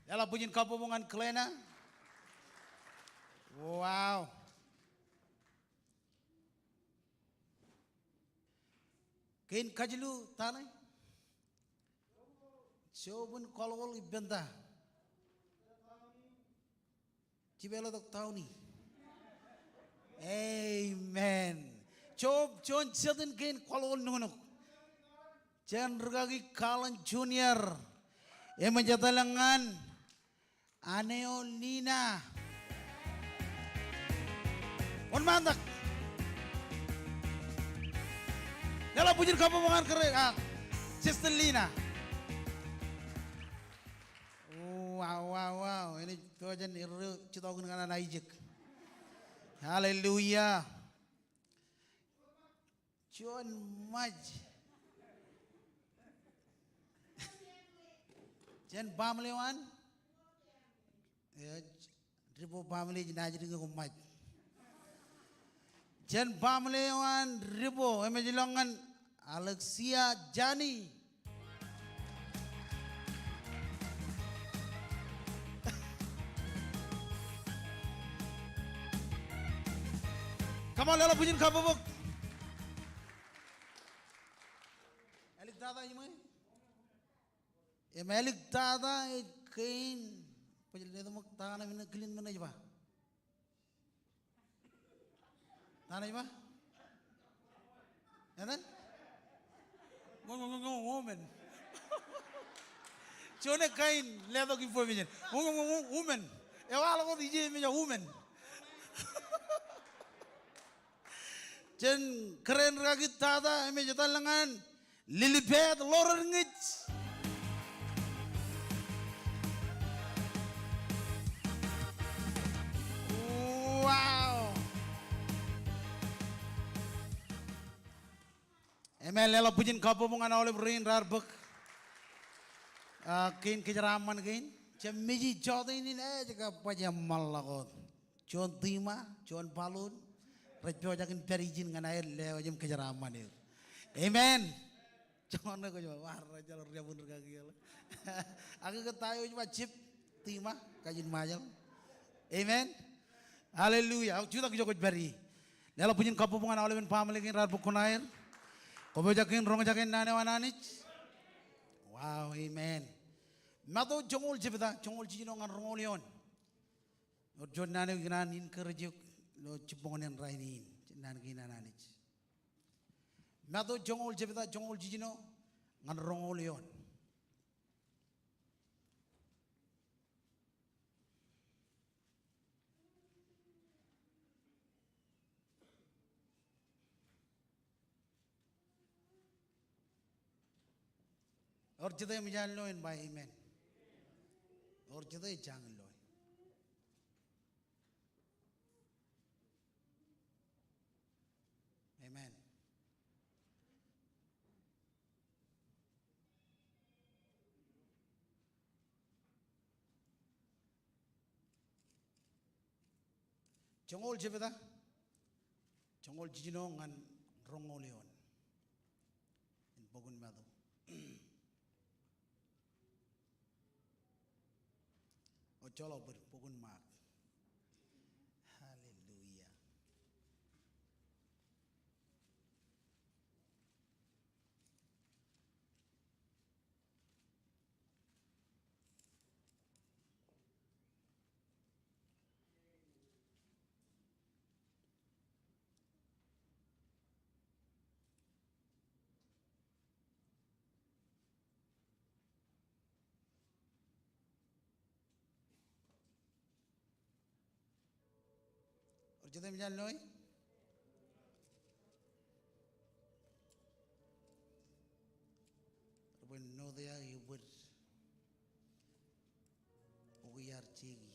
Leḷọk bwijin kabbokbok ñan Glenna. Wow. Kein kajilu ta ṇe? Job in kwaḷọk ippān ta? Jipeḷọk tok Tony. Amen. Job, juon jet in kein kwaḷọk nuknuk. Jān rūkaki Colin Junior. Im ej etal ñan Ane eo Lina. Wōnṃaantak. Leḷọk bwijin kabbokbok ñan kōrā in, ah, Sister Lina. Wow, wow, wow. Enaaj pojak in erro jitọkin ñan Aisak. Hallelujah. Juon Ṃaij. Jān baaṃle eo an? Eo, Ribo baaṃle ej naaj diñe ko Ṃaij. Jān baaṃle eo an Ribo, im ej ilọk ñan Alexia Jani. Come on, leḷọk bwijin kabbokbok. Āliktata iṃwe? Im āliktata ej kein, bwe ej letok ṃōk ta ṇe men kilin men ej ba. Ta ṇe ej ba? Etan? Woman. Juon eo kain letok information. Woman. Ewaḷọk wōt ije im ej ba woman. Jān kōrā in rūkaki tata im ej etal ñan Lilibet Lorengij. Wow. Amen. Leḷọk bwijin kabbokbok ñan aolep rein raar bōk, ah, kein kōjeraaṃṃan kein. Jab meji jọteen in ej kab baj eṃṃanḷọk wōt. Juon tima, juon balloon. Rej pojak in pād ijin ñan aer lewōj im kōjeraaṃṃan eok. Amen. Joñan ṇe kwōj ba, bar ejjeḷọk riabwin rūkaki eḷap. Ak ke ta eo ej ba jab tima, kajin Ṃajeḷ. Amen. Hallelujah. Ak jutak ijo kwōj pād ie. Leḷọk bwijin kabbokbok ñan aolepen baaṃle kein raar bōk kuṇaer. Kwō pojak in roñjake naan eo an Anij. Wow, amen. Matu joñoul jebta, joñoul jiljino ñan roñoul eoon. Ewōr juon naan eo ikōṇaan encourage eok. ilo jibboñōn in rainin jān naan kein an Anij. Matu joñoul jebta, joñoul jiljino ñan roñoul eoon. Ewōr jete eṃōj an loe in ba amen. Ewōr jete ej jañin loe. Amen. Joñoul jebta, joñoul jiljino ñan roñoul eoon in bok in Matu. O, joḷọk bōd, bok in Mak. Hallelujah. Ewōr jete eṃōj an loe? Ewōr bwe note aō ebōd bok iar jeki.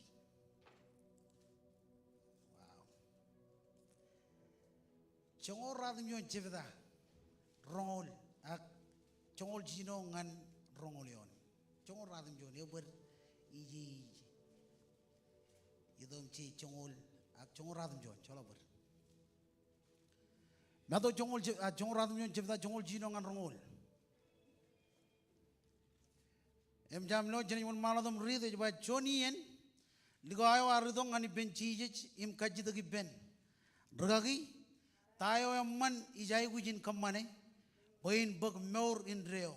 Wow. Joñoul ratimjuon jebta roñoul, ak joñoul jiljino ñan roñoul eoon. Joñoul ratimjuon, ebōd ije ij. Itok im je joñoul, ak joñoul ratimjuon, joḷọk bōd. Matu joñoul je-, a, joñoul ratimjuon jebta joñoul jiljino ñan roñoul. Im jab lo, jenaaj wōnṃaanḷọk im riit, ej ba, juon iien likao eo ear itok ñan ippān Jisōs im kajjitōk ippān, Rikaki, ta eo eṃṃan ij aikuj in kōṃṃane bwe in bōk mour indeeo?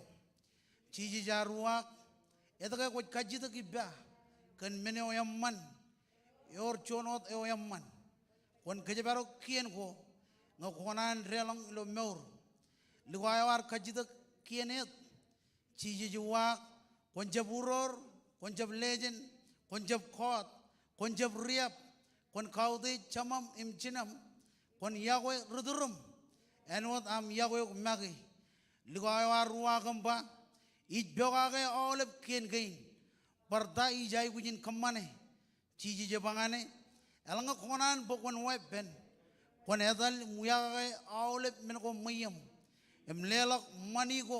Jisōs ear uwaak, etke kwōj kajjitōk ippa kōn men eo eṃṃan? Ewōr juon wōt eo eṃṃan. Kwōn kōjparok kien ko ñe kwō kōṇaan deḷọñ ilo mour. Likao eo ear kajjitōk kien et. Jisōs uwaak, kwōn jab uroor, kwōn jab lejen, kwōn jab kọọt, kwōn jab riab, kwōn kautiej jemam im jinam, kwōn iọkwe ri-turuṃ āinwōt aṃ iọkwe eok make. Likao eo ear uwaak im ba, ij pokake aolep kien kein, bar ta ij aikuj in kōṃṃane? Jisōs ej ba ñan e, eḷaññe kwō kōṇaan bwe kwōn weeppān, kwōn etal im wiakake aolep men ko ṃweiōṃ, im leḷọk ṃani ko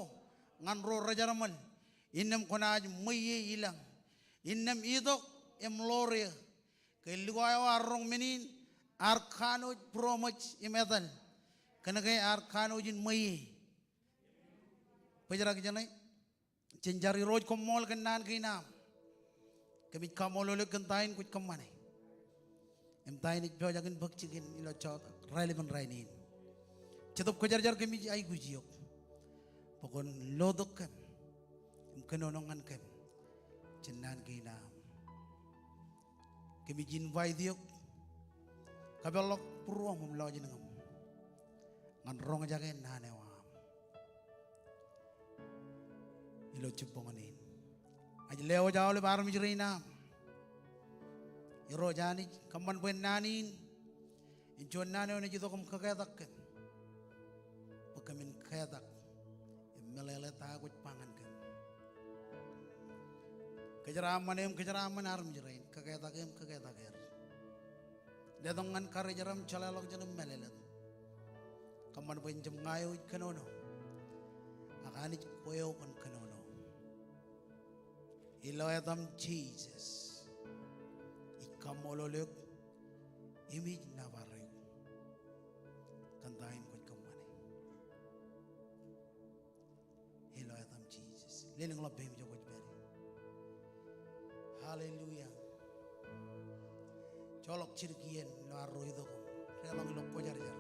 ñan ro rejerṃōl, innām kwōnaaj ṃweiie ilañ. Innām itok im ḷoor eō. Ke likao eo ear roñ men in ear kanooj būroṃōj im etal, kōnke ear kanooj in ṃweiie. Bōjrak jeṇe. Jen jar. Irooj, koṃṃool kōn naan kein aṃ. Kōmij kaṃṃoolol eok kōn ta in kwōj kōṃṃane im ta in ej pojak in bōk jikin ilo jota raelepen rainin. Jetōb Kwōjarjar, kōmij aikuj eok bwe kwōn lotok kōm im kōnono ñan kōm jān naan kein aṃ. Kōmij invite eok, kapeḷḷọk būruōṃ im lọjilñūṃ ñan roñjake naan eo aṃ ilo jibboñōn in. Ij lewōj aolep armej rein aṃ. Irooj Anij, kōṃṃan bwe naan in en juon naan eo enaaj itok im kaketak kōm bwe kōmin ketak im meḷeḷe ta kwōj ba ñan kōm. Kōjeraaṃṃan eō im kōjeraaṃṃan armej rein, kaketak eō im kaketak er. Letok ñan karijeraṃ, jeḷāḷọkjeṇ im mālōtlōt. Kōṃṃan bwe en jab ña eo ij kōnono, ak Anij kwe eo kwōn kōnono. Ilo etaṃ Jisōs ij kaṃṃoolol eok im ij nōbar eok kōn ta in kwōj kōṃṃane. Ilo etaṃ Jisōs. Lelōñḷọk peiṃ ijo kwōj pād ie. Hallelujah. Joḷọk jidik iien ilo arro itok im deḷọñ ilo Kwōjarjar.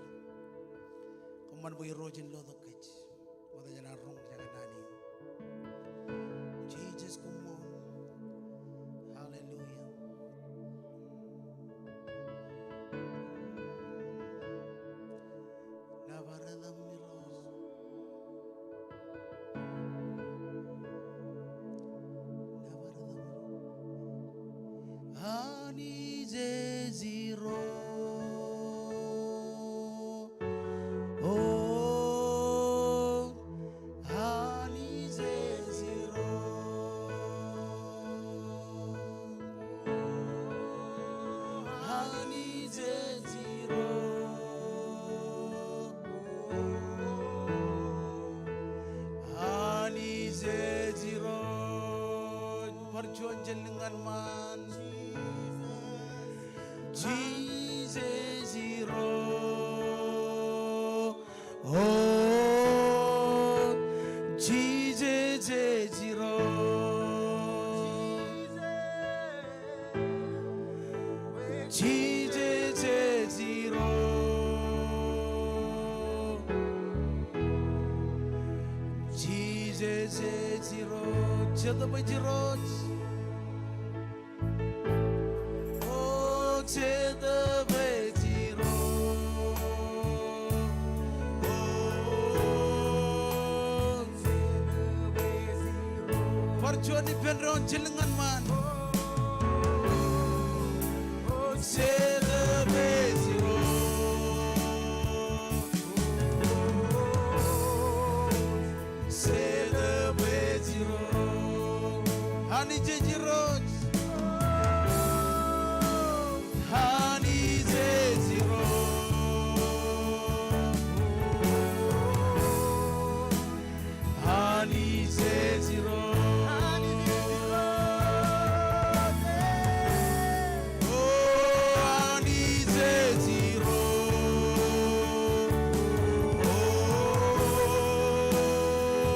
Kōṃṃan bwe Irooj en lotok kōj ṃokta jān ad roñjake naan in. Jisōs, koṃṃool. Hallelujah. Jisōs Irooj, O Jisōs Irooj, Jisōs Irooj, Jisōs Irooj, Jetōb ej Irooj. O Jetōb ej Irooj. O Jetōb ej Irooj. Bar juon ippān doon jilñan ṃaan. O Jetōb ej Irooj. Jetōb ej Irooj. Anij ej Irooj. Anij ej Irooj. Anij ej Irooj. O Anij ej Irooj. O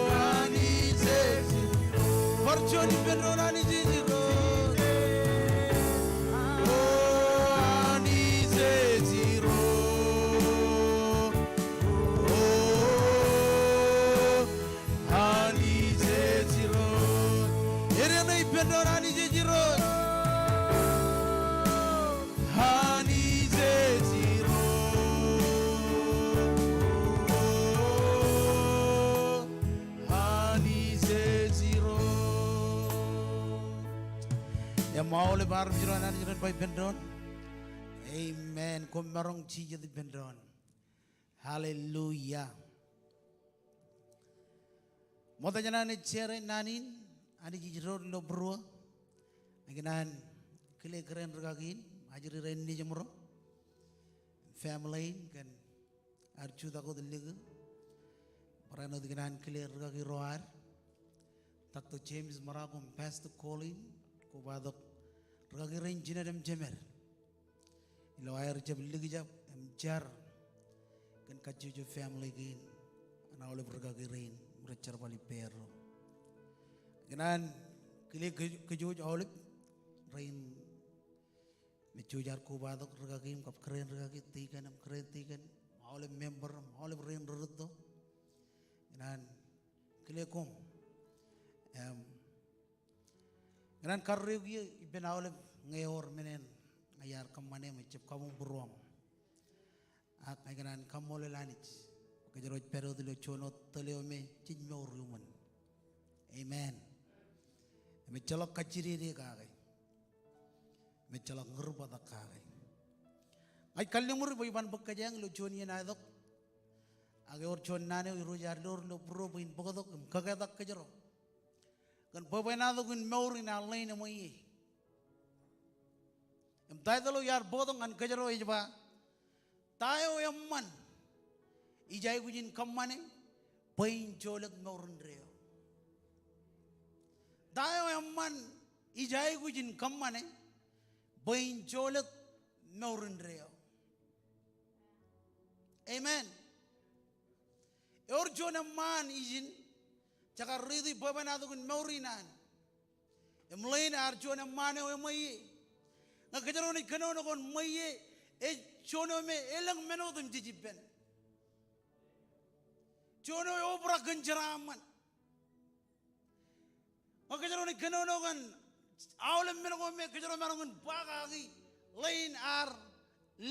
Anij ej Irooj. Bar juon ippān doon, Anij ej Irooj. O Anij ej Irooj. O Anij ej Irooj. Edeṇe ippān doon, Anij ej Irooj. Anij ej Irooj. Anij ej Irooj. Im aolep armej ro an Anij ren ba ippān doon, amen. Koṃ maroñ jijet ippān doon. Hallelujah. Ṃokta jān an ej share naan in, Anij ej door ilo būruō. Ikōṇaan kile kōrā in rūkaki in, ajri rein nejiṃ ro, family in, kōn ad jutak wōt likūt. Barāinwōt ikōṇaan kile rūkaki ro ad, Doctor James Marako im Pastor Colleen, kobatok rūkaki rein jined im jemed. Ilo aer jab likjab im jar kōn kajjojo family kein an aolep rūkaki rein im rej jerbal ippāerro. Ikōṇaan kile kōj-, kōjwōj aolep rein me jej ar kobatok rūkaki im kab kōrā in rūkaki, tikōn im kōrā in tikōn, aolep member im aolep rein rerūtto. Ikōṇaan kile koṃ. Im Ikōṇaan karreoik eō ippān aolep ñe ewōr men in ña iar kōṃṃane im ejjab kabuñ būruōṃ. Ak ña ikōṇaan kaṃṃoolol Anij bwe kōjro ej pād wōt ilo juon wōt tōl eo me jej mour iuṃwin. Amen. Im ejjeḷọk kajjidede kake. Im ejjeḷọk ñūrbōjrak kake. Ña ij kalliṃur bwe iban bōk kōjeañ ilo juon iien aetok. Ak ewōr juon naan eo Irooj ear door ilo būruō bwe in bōktok im kōketak kōjro kōn bwebwenato kōn mour in an ḷein eṃweiie. Im title eo iar bōktok ñan kōjro ej ba, ta eo eṃṃan ij aikuj in kōṃṃane bwe in jolōt mour indeeo? Ta eo eṃṃan ij aikuj in kōṃṃane bwe in jolōt mour indeeo? Amen. Ewōr juon eṃṃaan ijin, jekar riiti bwebwenato kōn mour in an. Im ḷein ear juon eṃṃaan eo eṃweiie. Ñe kōjro naaj kōnono kōn ṃweiie, ej juon eo me elōñ men otemjej ippān. Juon eo eobrak kōn jeraaṃṃan. Ñe kōjro naaj kōnono kōn aolep men ko me kōjro maroñ in ba kaki ḷein ear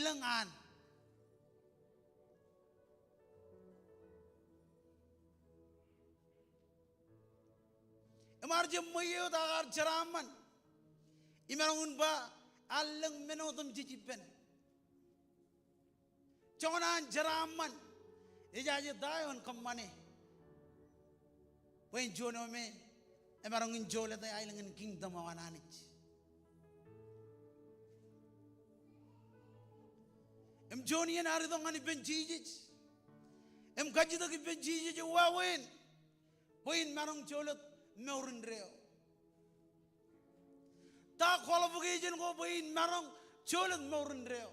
lōñ an. Im ear jab ṃweiie wōt ak ear jeraaṃṃan. Imaroñ in ba ear lōñ men otemjej ippān. Joñan an jeraaṃṃan, ejaje ta eo en kōṃṃane bwe en juon eo me emaroñ in jolōte aelōñ in kingdom eo an Anij. Im juon iien ear itok ñan ippān Jisōs im kajjitōk ippān Jisōs eo wāween bwe in maroñ jolōt mour indeeo. Ta qualification ko bwe in maroñ jolōt mour indeeo?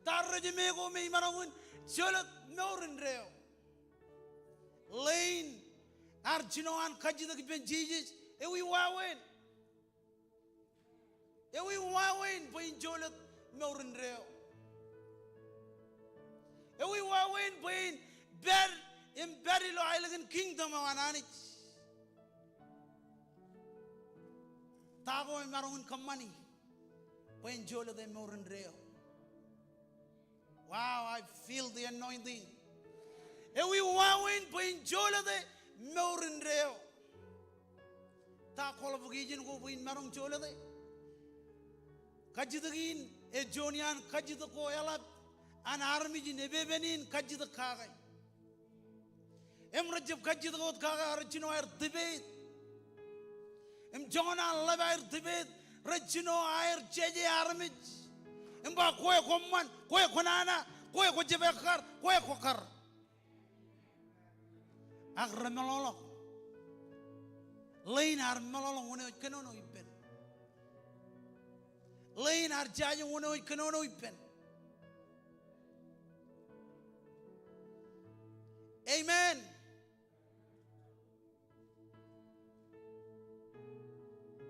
Ta rejeme ko me imaroñ in jolōt mour indeeo? Ḷein ear jino an kajjitōk ippān Jisōs, ewi wāween? Ewi wāween bwe in jolōt mour indeeo? Ewi wāween bwe in pād im pād ilo aelōñ in kingdom eo an Anij? Ta ko emaroñ in kōṃṃani bwe en jolōte mour indeeo? Wow, I feel the anointing. Ewi wāween bwe in jolōte mour indeeo? Ta qualification ko bwe in maroñ jolōte? Kajjitōk in ej juon iaan kajjitōk ko eḷap an armej in epepen in kajjitōk kake. Im rejjab kajjitōk wōt kake, rej jino aer debate. Im joñan an ḷap aer debate, rej jino aer jeje armej. Im ba kwe kwōṃṃan, kwe kwōnana, kwe kwōjab ekkar, kwe kwōkkar. Ak remeḷọkḷọk. Ḷein ear meḷọkḷọk wōn eo ej kōnono ippān. Ḷein ear jaje wōn eo ej kōnono ippān. Amen.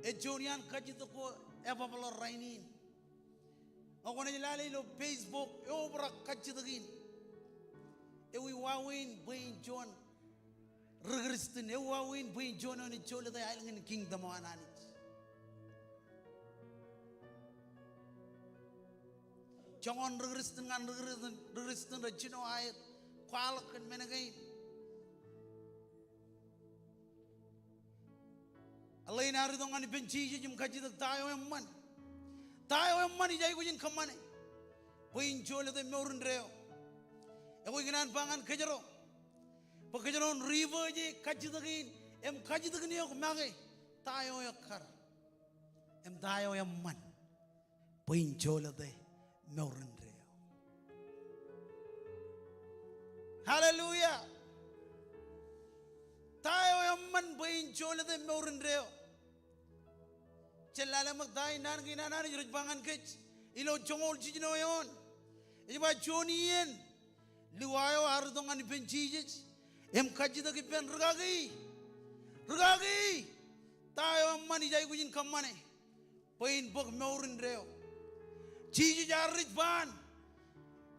Ej juon iaan kajjitōk ko epapaḷ rainin. Ñe kwōnaaj lale ilo Facebook, eobrak kajjitōk in. Ewi wāween bwe in juon ri Kristian, ewi wāween bwe in juon eo ej jolōte aelōñ in kingdom eo an Anij? Joñan ri Kristian ñan ri Kristian, ri Kristian rej jino aer kwaḷọk kōn men kein. Ḷein ear itok ñan ippān Jisōs im kajjitōk, ta eo eṃṃan? Ta eo eṃṃan ij aikuj in kōṃṃane bwe in jolōte mour indeeo? Ekwe ikōṇaan ba ñan kōjro bwe kōjro en ripeje kajjitōk in im kajjitōk in eok make, ta eo ekkar im ta eo eṃṃan bwe in jolōte mour indeeo? Hallelujah. Ta eo eṃṃan bwe in jolōte mour indeeo? Jen lale ṃōk ta in naan kein an Anij rej ba ñan kōj ilo joñoul jiljino eoon. Ej ba juon iien Lewis eo ear itok ñan ippān Jisōs im kajjitōk ippān, rikaki, rikaki, ta eo eṃṃan ij aikuj in kōṃṃane bwe in bōk mour indeeo? Jisōs ear respond.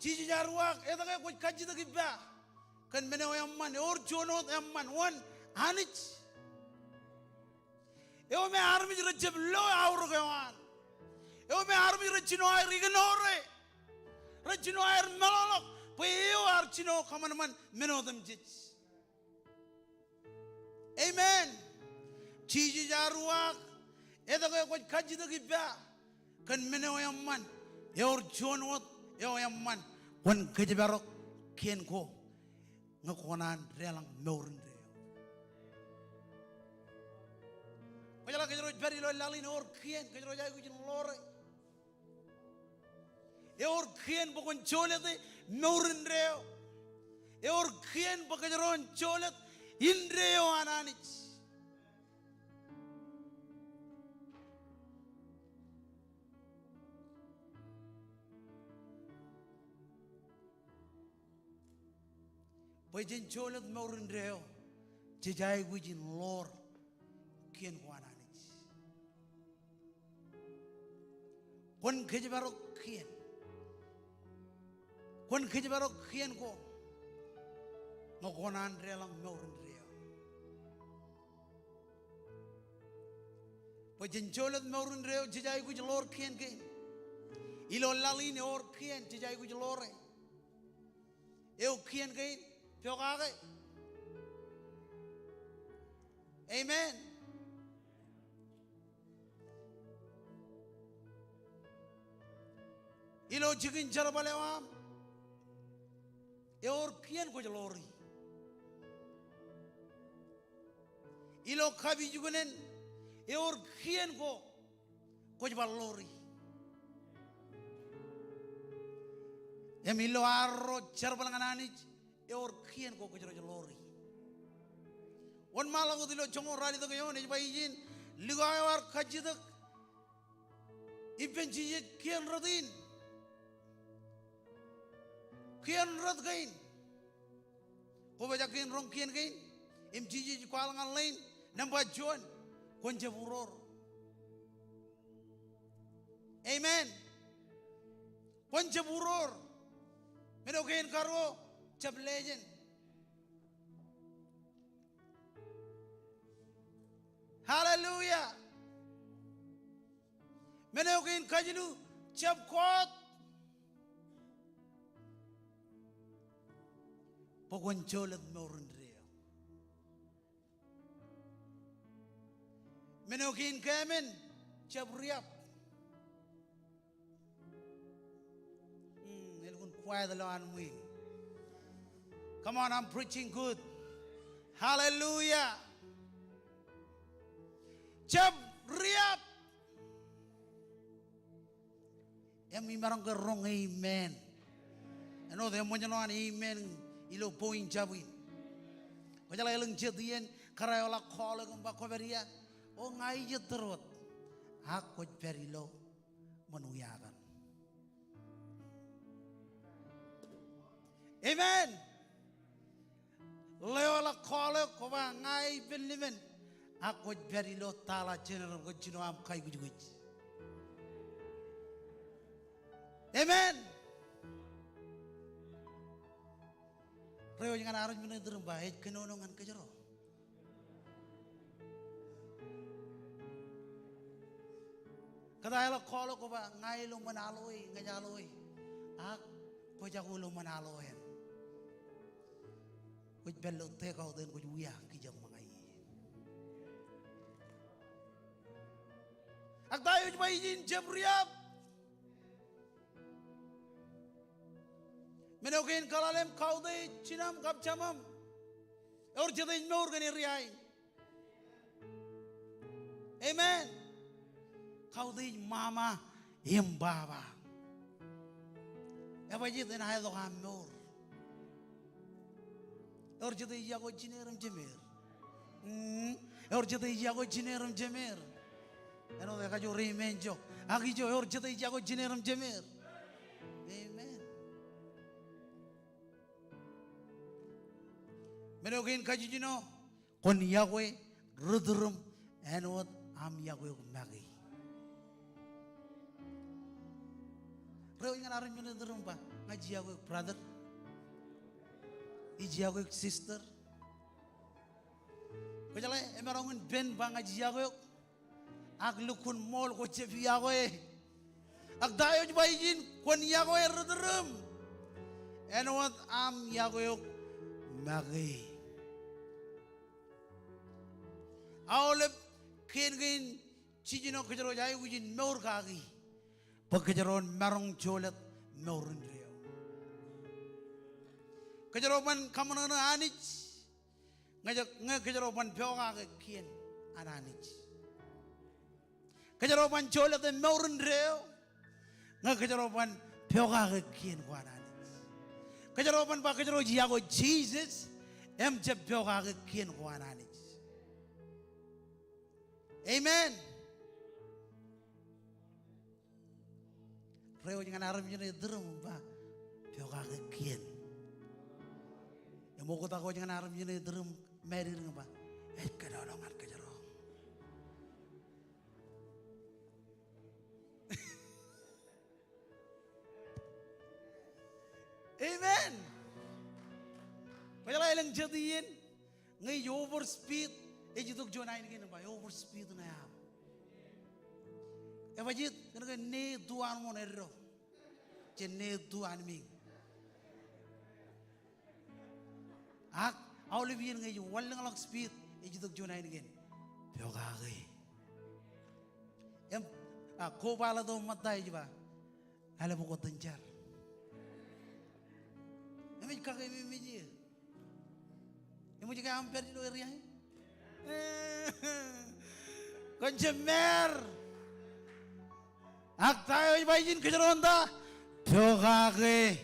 Jisōs ear uwaak, etke kwōj kajjitōk ippa kōn men eo eṃṃan? Ewōr juon wōt eṃṃan, wōn? Anij. Eo me armej rejjab lo aorōk eo an. Eo me armej rej jino aer ignore. Rej jino aer meḷọkḷọk bwe eo ear jino kōṃanṃan men otemjej. Amen. Jisōs ear uwaak, etke kwōj kajjitōk ippa kōn men eo eṃṃan? Ewōr juon wōt eo eṃṃan, kwōn kōjparok kien ko ñe kwō naan deḷọñ mour indeeo. Kwōjeḷā kōjro ej pād ilo laḷ in, ewōr kien kōjro ej aikuj in ḷoore. Ewōr kien bwe kwōn jolōte mour indeeo. Ewōr kien bwe kōjro en jolōt indeeo an Anij. Bwe jen jolōt mour indeeo, jej aikuj in ḷoor kien ko an Anij. Kwōn kōjparok kien. Kwōn kōjparok kien ko ñe kwō naan deḷọñ mour indeeo. Bwe jen jolōt mour indeeo, jej aikuj ḷoor kien kein. Ilo laḷ in ewōr kien jej aikuj ḷoore. Eo kien kein, pokake. Amen. Ilo jikin jerbal eo aṃ, ewōr kien kwōj ḷoori. Ilo kapijuknen, ewōr kien ko kwōj bar ḷoori. Im ilo arro jerbal ñan Anij, ewōr kien ko kwōj ḷoori. Wōnṃaanḷọk wōt ilo joñoul ralitōk eoon, ej ba ijin, Lewis eo ear kajjitōk ippān Jisōs kien rot in, Kien rot kein. Kwō pojak kein roñ kien kein. Im Jisōs ej kwaḷọk ñan ḷein. Nōṃba juon, kwōn jab uroor. Amen. Kwōn jab uroor. Men eo kein karuo, jab lejān. Hallelujah. Men eo kein kajilu, jab kọọt. Bwe kwōn jolōt mour indeeo. Men eo kein keemān, jab riab. Hmm, elukkuun quiet ḷọk an ṃwiin. Come on, I'm preaching good. Hallelujah. Jab riab. Im imaroñ ke roñ amen. Āinwōt eṃōjṇọ an amen ilo point jab in. Kwōjeḷā elōñ jet iien kōrā eo eḷak call eok im ba kwōpād ia, o ña ij ettōr wōt. Ak kwōj pād ilo ṃōn wia kaṇ. Amen. Ḷeo eḷak call eok, kwō ba ña ij pād limān. Ak kwōj pād ilo tala jener im kwōj jino aṃ kaikuj kwōj. Amen. Rej wōj ñan armej eo ej iturūṃ ba, ej kōnono ñan kōjro. Kōttāik eḷak call eok kwō ba, ña ilo ṃōn aloe, ña ij aloe. Ak kwōj jako ilo ṃōn aloe eṇ. Kwōj pād ilo takeout eṇ kwōj wia kijak ṃōñā ie. Ak ta eo ej ba ijin jab riab. Men eo kein kaḷalem, kautiej jinaṃ kab jemaṃ. Ewōr jet ej mour kōn area in. Amen. Kautiej ṃaṃa im baba. Ebajeet enaaj tok aṃ mour. Ewōr jet ej yokwe jineer im jemeer. Mm. Ewōr jet ej yokwe jineer im jemeer. Āinwōt ekajoor amen eo. Ak ijo, ewōr jet ej yokwe jineer im jemeer. Amen. Men eo kein kajijino, kwōn yokwe ri-tūrūṃ āinwōt aṃ yokwe eok make. Rej wōj ñan armej eo ej iturūṃ ba, ña ij yokwe eok brother. Ij yokwe eok sister. Kwōjeḷā emaroñ in pen ba ña ij yokwe eok. Ak lukkuun ṃool kwō jab yokwe. Ak ta eo ej ba ijin, kwōn yokwe ri-tūrūṃ āinwōt aṃ yokwe eok make. Aolep kien kein jijino kōjro ej aikuj in mour kaki. Bwe kōjro en maroñ jolōt mour indeeo. Kōjro ban kaṃōṇōṇō Anij. Ñe, ñe kōjro ban pokake kien an Anij. Kōjro ban jolōte mour indeeo. Ñe kōjro ban pokake kien ko an Anij. Kōjro ban ba kōjro ej yokwe Jisōs im jab pokake kien ko an Anij. Amen. Rej wōj ñan armej eo ej iturūṃ im ba, pokake kien. Im oktak wōj ñan armej eo ej iturūṃ, māriid im ba, ej kōnono ñan kōjro. Amen. Kwōjeḷā elōñ jet iien ñe ij over speed, ej itok juon ainikien im ba, ej over speed ṇe aṃ. Ebajeet, kōnke ṇe tu an ṃoṇ eddo. Jān ṇe tu an miiñ. Ak aolep iien ñe ij wanlōñḷọk speed, ej itok juon ainikien. Pokake. Im, a, co-pilot eo ṃōtta ej ba, lale bwe kwōj jar. Im ej kake im ej, im ej, im ej ke aṃ pād ilo area in. Kwōn jab māār. Ak ta eo ej ba ijin kōjro en ta? Pokake.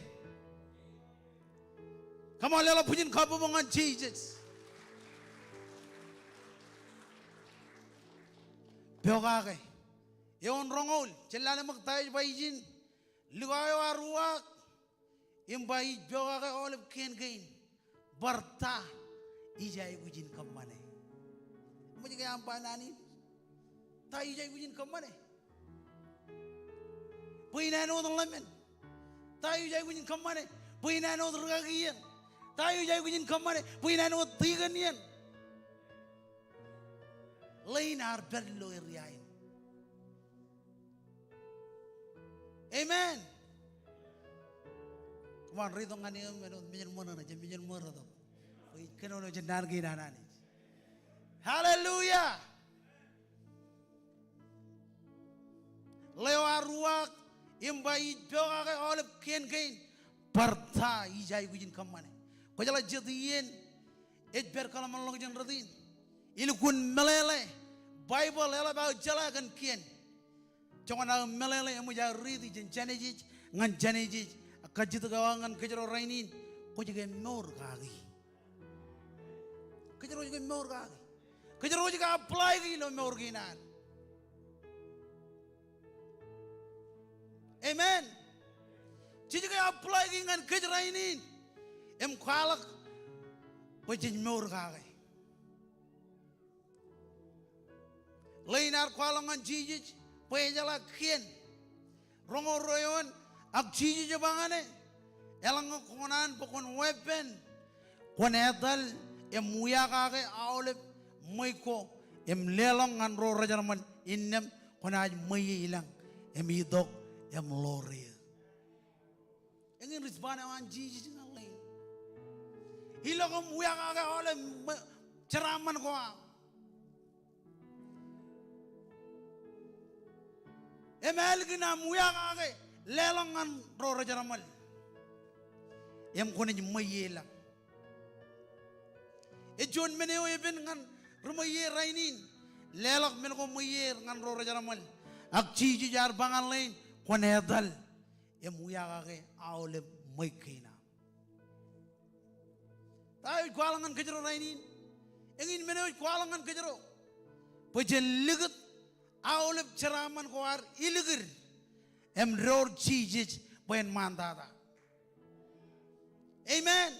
Come on, leḷọk bwijin kabbokbok ñan Jisōs. Pokake. Eoon roñoul, jen lale ṃōk ta eo ej ba ijin. Likao eo ear uwaak im ba ij pokake aolep kien kein, bar ta ij aikuj in kōṃṃane. Eṃōj ke aṃ ba naan in? Ta ij aikuj in kōṃṃane? Bwe in āinwōt ḷōmān. Ta ij aikuj in kōṃṃane? Bwe in āinwōt rūkaki iien. Ta ij aikuj in kōṃṃane? Bwe in āinwōt tikōn iien. Ḷein ear pād ilo area in. Amen. Come on, ritok ñan eō im āinwōt mejān ṃōṇōṇō, jab mejān ṃōṇōṇō. Bwe ij kōnono jān naan kein an Anij. Hallelujah. Ḷeo ear uwaak im ba ij pokake aolep kien kein, bar ta ij aikuj in kōṃṃane. Kwōjeḷā jet iien ej pād kōḷmānḷọkjeṇ rot in, elukkuun meḷeḷe, Baibōḷ eḷap aō jeḷā kōn kien. Joñan aō meḷeḷe eṃōj aō riiti jān Jenesis ñan Jenesis, ak kajjitōk eo aō ñan kōjro rainin, kwōj ke mour kaki? Kōjro kwōj ke mour kaki? Kōjro kwōj ke apply ki ilo mour kein ad? Amen. Jej ke apply ki ñan kōj rainin im kwaḷọk bwe jej mour kake? Ḷein ear kwaḷọk ñan Jisōs bwe ejeḷā kien. Roñoul ruo eoon, ak Jisōs ej ba ñan e, eḷaññe kōṇaan bwe kwōn weeppān, kwōn etal im wiakake aolep ṃweiuk ko im leḷọk ñan ro rejerṃōl innām, kwōnaaj ṃweiie ilañ im itok im ḷoor eō. Eñin response eo an Jisōs ñan ḷein. Ilọk im wiakake aolep ṃwe-, jeraaṃṃan ko aṃ. Im ālikin aṃ wiakake, leḷọk ñan ro rejerṃōl im kwōnaaj ṃweiie ilañ. Ej juon men eo epen ñan ri ṃweiie rainin. Leḷọk men ko ṃweiie ñan ro rejerṃōl. Ak Jisōs ear ba ñan ḷein, kwōn etal im wiakake aolep ṃweiuk kein aṃ. Ta eo ej kwaḷọk ñan kōjro rainin? Eñin men eo ej kwaḷọk ñan kōjro, bwe jen likūt aolep jeraaṃṃan ko ad ilikid im door Jisōs bwe en ṃaantata. Amen.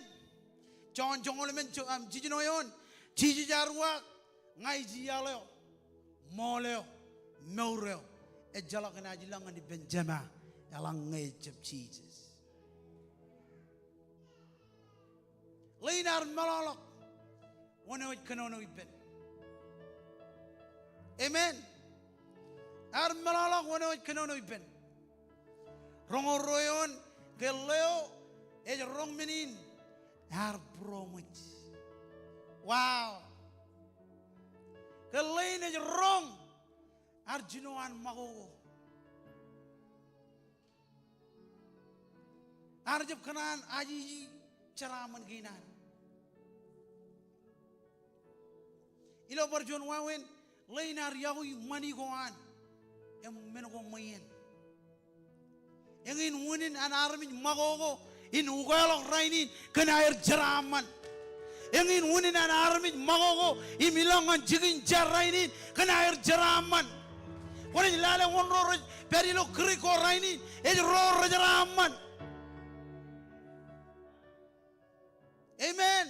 Jon joñoul emān, jo-, am, jiljino eoon, Jisōs ear uwaak, ña ij iaḷ eo, ṃool eo, mour eo. Ejjeḷọk enaaj ilọk ñan ippān Jema eḷaññe ejjab Jisōs. Ḷein ear meḷọkḷọk wōn eo ej kōnono ippān. Amen. Ear meḷọkḷọk wōn eo ej kōnono ippān. Roñoul ruo eoon, ke ḷeo ej roñ men in ear būroṃōj. Wow. Ke ḷein ej roñ, ear jino an ṃakoko. Ear jab kōṇaan ajiji jeraaṃṃan kein an. Ilo bar juon wāween, ḷein ear iọkwe ṃani ko an im men ko ṃweien. Eñin unin an armej ṃakoko in ukeḷọk rainin kōn aer jeraaṃṃan. Eñin unin an armej ṃakoko im ilọk ñan jikin jar rainin kōn aer jeraaṃṃan. Kwōnaaj lale wōn ro rej pād ilo kirik ko rainin, ej ro rejeraaṃṃan. Amen.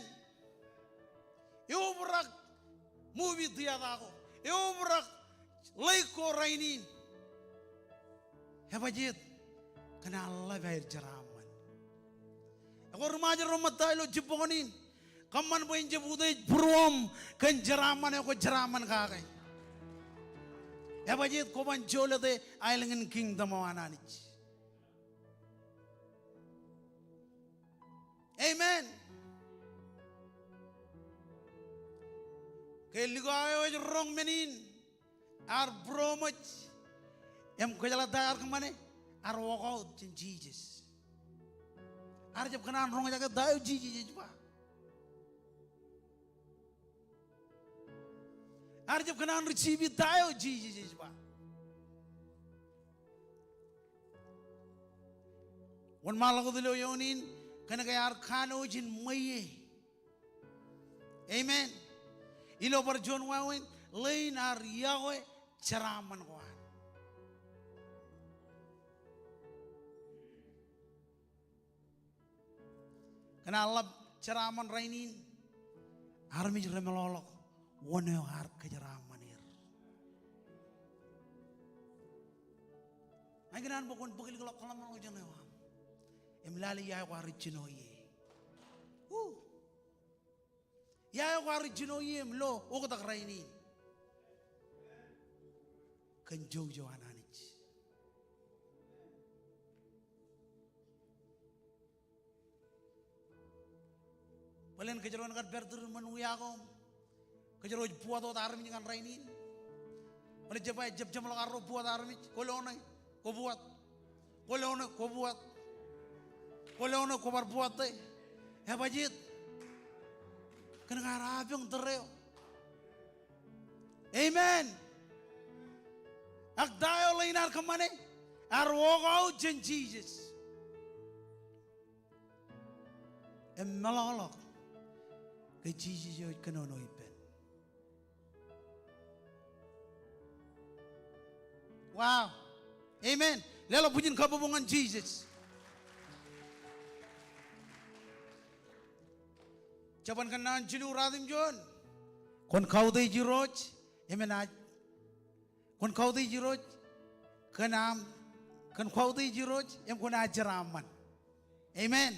Eobrak movie theater ko. Eobrak lake ko rainin. Ebajjeet kōn an ḷap aer jeraaṃṃan. Ekwe ri Ṃajeḷ ro ṃōtta ilo jibboñōn in, kōṃṃan bwe en jab utiej būruōṃ kōn jeraaṃṃan eo kwōj jeraaṃṃan kake. Ebajjeet kwō ban jolōte aelōñ in kingdom eo an Anij. Amen. Ke likao eo ej roñ men in ear būroṃōj, im kwōjeḷā ta ear kōṃṃane? Ear walk out jān Jisōs. Ear jab kōṇaan roñjake ta eo Jisōs ej ba. Ear jab kōṇaan receive ta eo Jisōs ej ba. Wōnṃaanḷọk wōt ilo eoon in, kōnke ear kanooj in ṃweiie. Amen. Ilo bar juon wāween, ḷein ear iọkwe jeraaṃṃan ko an. Kōn an ḷap jeraaṃṃan rainin, armej remeḷọkḷọk wōn eo ear kōjeraaṃṃan er. Ña ikōṇaan bwe kwōn bōkḷọk kōḷmānḷọkjeṇ eo aṃ im lale ia eo kwaar jino ie. Woo. Ia eo kwaar jino ie im lo oktak rainin kōn jouj eo an Anij. Bōlen kōjro en kar pād tūrin ṃōn wia ko im kōjro ej buwāt wōt armej ñan rainin. Bōlen jab, jab jeṃḷọk arro buwāt armej, kwō lo ṇe, kwō buwāt. Kwō lo ṇe, kwō buwāt. Kwō lo ṇe, kwō bar buwāt e. Ebajeet. Kōn ke ear apañ tōre eo. Amen. Ak ta eo ḷein ear kōṃṃane? Ear walk out jān Jisōs. Im meḷọkḷọk ke Jisōs eo ej kōnono ippān. Wow. Amen. Leḷọk bwijin kabbokbok ñan Jisōs. Jabōn Kōnnaan jilu ruatimjuon. Kwōn kautiej Irooj im enaaj, kwōn kautiej Irooj kōn aṃ, kwōn kautiej Irooj im kwōnaaj jeraaṃṃan. Amen.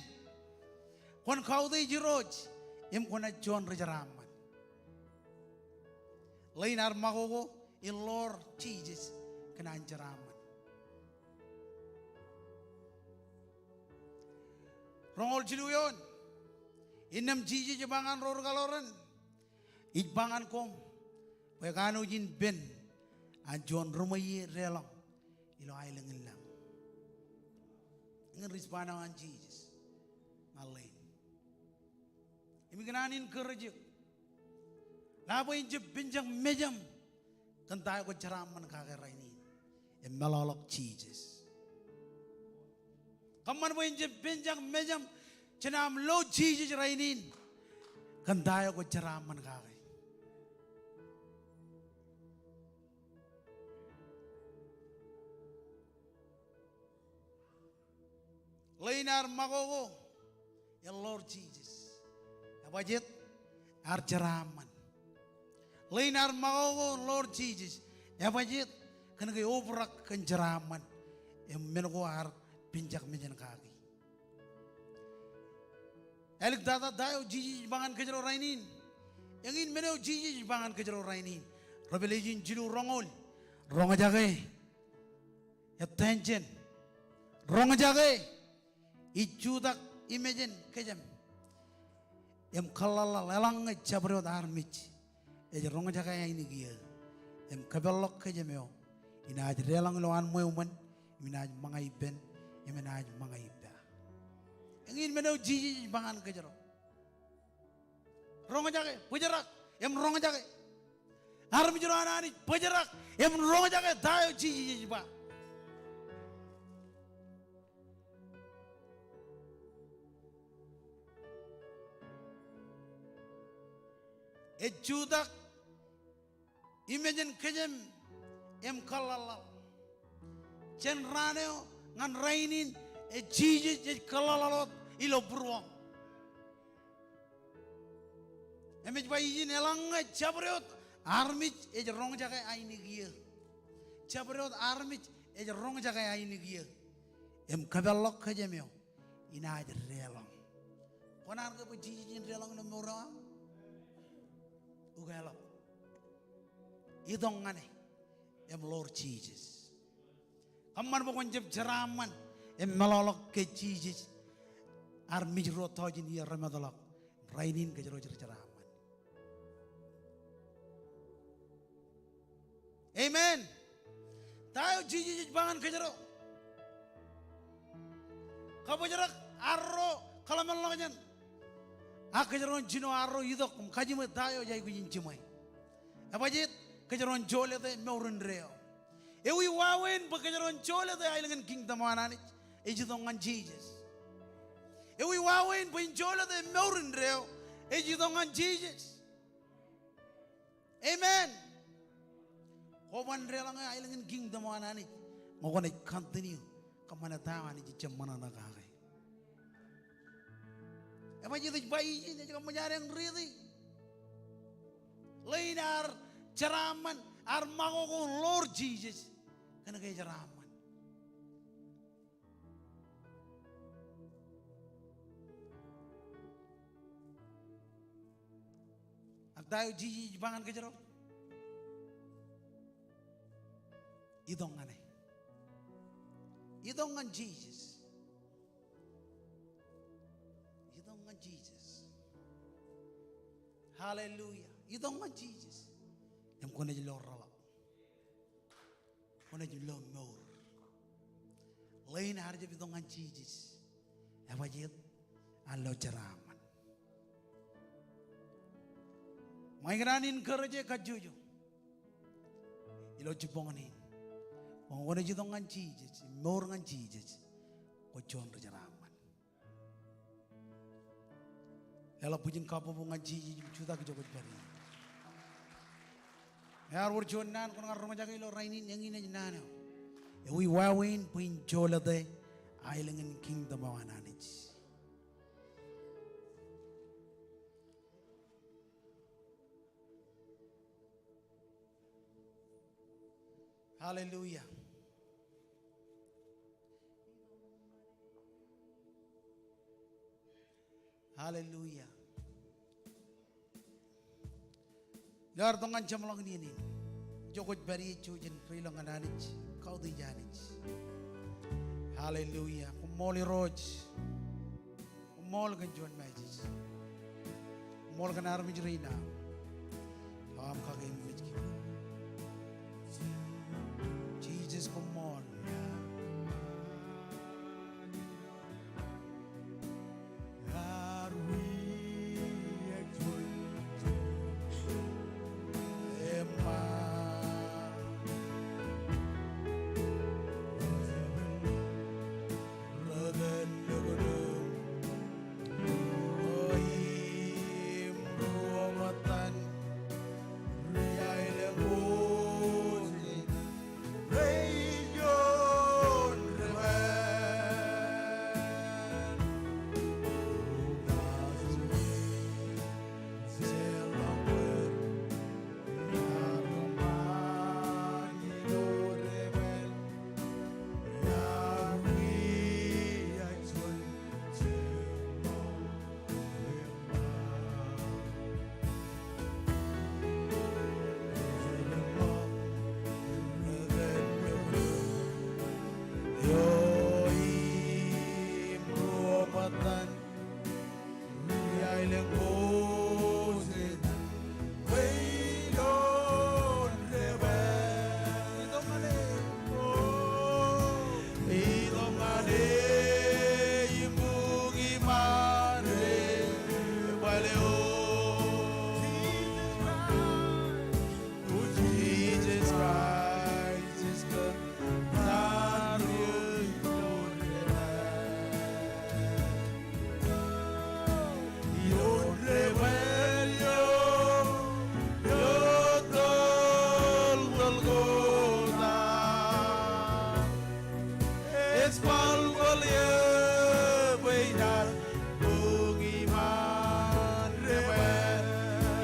Kwōn kautiej Irooj im kwōnaaj juon rijeraaṃṃan. Ḷein ear makoko in ḷoor Jisōs kōn an jeraaṃṃan. Roñoul jilu eoon. Innām Jisōs ej ba ñan ro rūkaḷoran, ij ba ñan koṃ bwe kanooj in pen an juon ri ṃweiie deḷọñ ilo aelōñ in lañ. Eñin response eo an Jisōs ñan ḷein. Im ikōṇaan encourage eok. Ḷak bwe en jab penjak mejaṃ kōn ta eo kwōj jeraaṃṃan kake rainin im meḷọkḷọk Jisōs. Kōṃṃan bwe en jab penjak mejaṃ jān aṃ lo Jisōs rainin kōn ta eo kwōj jeraaṃṃan kake. Ḷein ear makoko in ḷoor Jisōs. Ebajeet? Ear jeraaṃṃan. Ḷein ear makoko in ḷoor Jisōs. Ebajeet? Kōn ke eobrak kōn jeraaṃṃan im men ko ear penjak mejān kaki. Āliktata, ta eo Jisōs ej ba ñan kōjro rainin? Eñin men eo Jisōs ej ba ñan kōjro rainin. Revelation jilu roñoul. Roñjake. Attention. Roñjake. Ij jutak imejān kōjām im kōḷḷaḷḷaḷ eḷaññe jabdewōt armej ej roñjake ainikien im kōpeḷḷọk kōjām eo, inaaj deḷọñ ilowaan ṃweo ṃōn im inaaj ṃōñā ippān im enaaj ṃōñā ippa. Eñin men eo Jisōs ej ba ñan kōjro. Roñjake, bōjrak im roñjake. Armej ro an Anij, bōjrak im roñjake ta eo Jisōs ej ba. Ej jutak imejān kōjām im kōḷḷaḷḷaḷ. Jān raan eo ñan rainin, ej Jisōs ej kōḷḷaḷḷaḷ wōt ilo būruōṃ. Im ej ba ijin, eḷaññe jabdewōt armej ej roñjake ainikien. Jabdewōt armej ej roñjake ainikien im kōpeḷḷọk kōjām eo, inaaj deḷọñ. Kwōnaaj ke bwe Jisōs en deḷọñ ilo mour eo aṃ? Ukeḷọk. Itok ñan e im ḷoor Jisōs. Kōṃṃan bwe kwōn jab jeraaṃṃan im meḷọkḷọk ke Jisōs. Armej ruo tọujin iiō remootḷọk. Rainin kōjro ej jeraaṃṃan. Amen. Ta eo Jisōs ej ba ñan kōjro? Kabōjrak arro kōḷmānḷọkjeṇ. Ak kōjro en jino arro itok im kajiṃwe ta eo ej aikuj in jiṃwe. Ebajeet? Kōjro en jolōte mour indeeo. Ewi wāween bwe kōjro en jolōte aelōñ in kingdom eo an Anij? Ej itok ñan Jisōs. Ewi wāween bwe en jolōte mour indeeo? Ej itok ñan Jisōs. Amen. Kwōban deḷọñe aelōñ in kingdom eo an Anij ñe kwōnaaj continue kōṃṃane ta eo Anij ej jab ṃōṇōṇō kake. Ebajjeet ej ba ijin, ej kab ṃōj ad eñ riiti. Ḷein ear jeraaṃṃan, ear ṃakoko ḷoor Jisōs kōn ke ejeraṃṃan. Ak ta eo Jisōs ej ba ñan kōjro? Itok ñan e. Itok ñan Jisōs. Itok ñan Jisōs. Hallelujah. Itok ñan Jisōs. Im kwōnaaj lo rōḷḷap. Kwōnaaj lo mour. Ḷein ear jab itok ñan Jisōs, ebajjeet ear lo jeraaṃṃan. Ṃae ikōṇaan in kōrā eo kajjojo ilo jibboñōn in. Bwe kwōnaaj itok ñan Jisōs, mour ñan Jisōs, kwōj juon ri jeraaṃṃan. Leḷọk bwijin kabbokbok ñan Jisōs im jutak ijo kwōj pād ie. Ear wōr juon naan kwōn kar roñjake ilo rainin, eñin ej naan eo ewi wāween bwe in jolōte aelōñ in kingdom eo an Anij. Hallelujah. Hallelujah. Ilo ad tok ñan jeṃḷọkin iien in, ijo kwōj pād ie, ijo jen ri ilo ñan Anij, kautiej Anij. Hallelujah. Koṃṃool Irooj. Koṃṃool kōn juon message. Koṃṃool kōn armej rein aṃ. Ilo aṃ kakememej kōm. Jisōs, koṃṃool.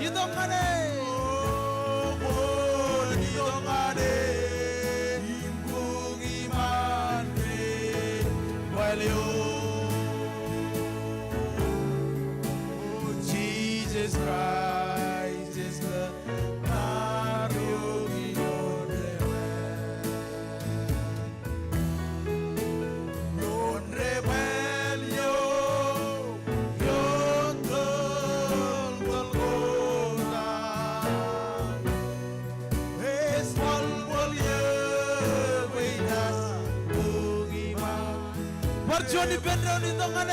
Itok ñan e. Jesus Christ is the Bar juon ippān doon, itok ñan e.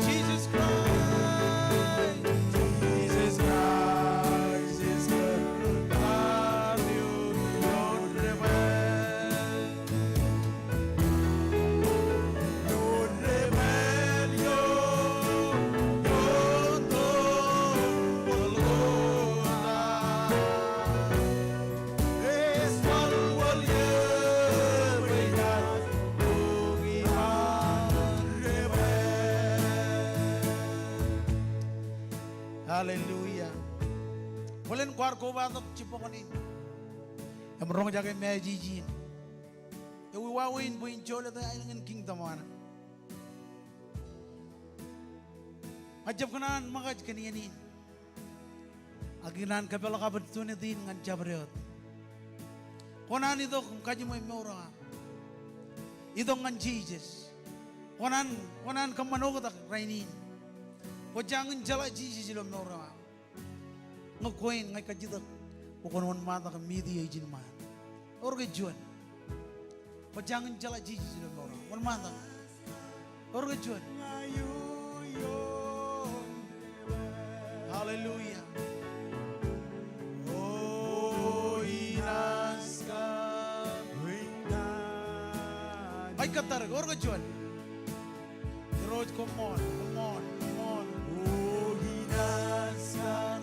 Jesus Christ. Jesus Christ is the Hallelujah. Bōlen kwaar kobatok jibboñōn in im roñjake message in. Ewi wāween bwe in jolōt aelōñ in Kingdom eo aṃ. Ña ij jab kōṇaan ṃōkaj kōn iien in. Ak ikōṇaan kōpeḷḷọk opportunity in ñan jabdewōt. Kwōṇaan itok im kajiṃwe mour eo aṃ. Itok ñan Jisōs. Kwōṇaan, kwōṇaan kōṃṃan oktak rainin. Kwō jañin jeḷā Jisōs ilo mour eo aṃ. Ñe kwō in, ña ij kajjitōk bwe kwōn wōnṃaantak im meet e ijin ṃaan. Ewōr ke juon? Kwō jañin jeḷā Jisōs ilo mour eo aṃ. Wōnṃaantak. Ewōr ke juon? Hallelujah. O inaskar. Ij kōttar eok, ewōr ke juon? Irooj, koṃṃool, koṃṃool, koṃṃool. O inaskar,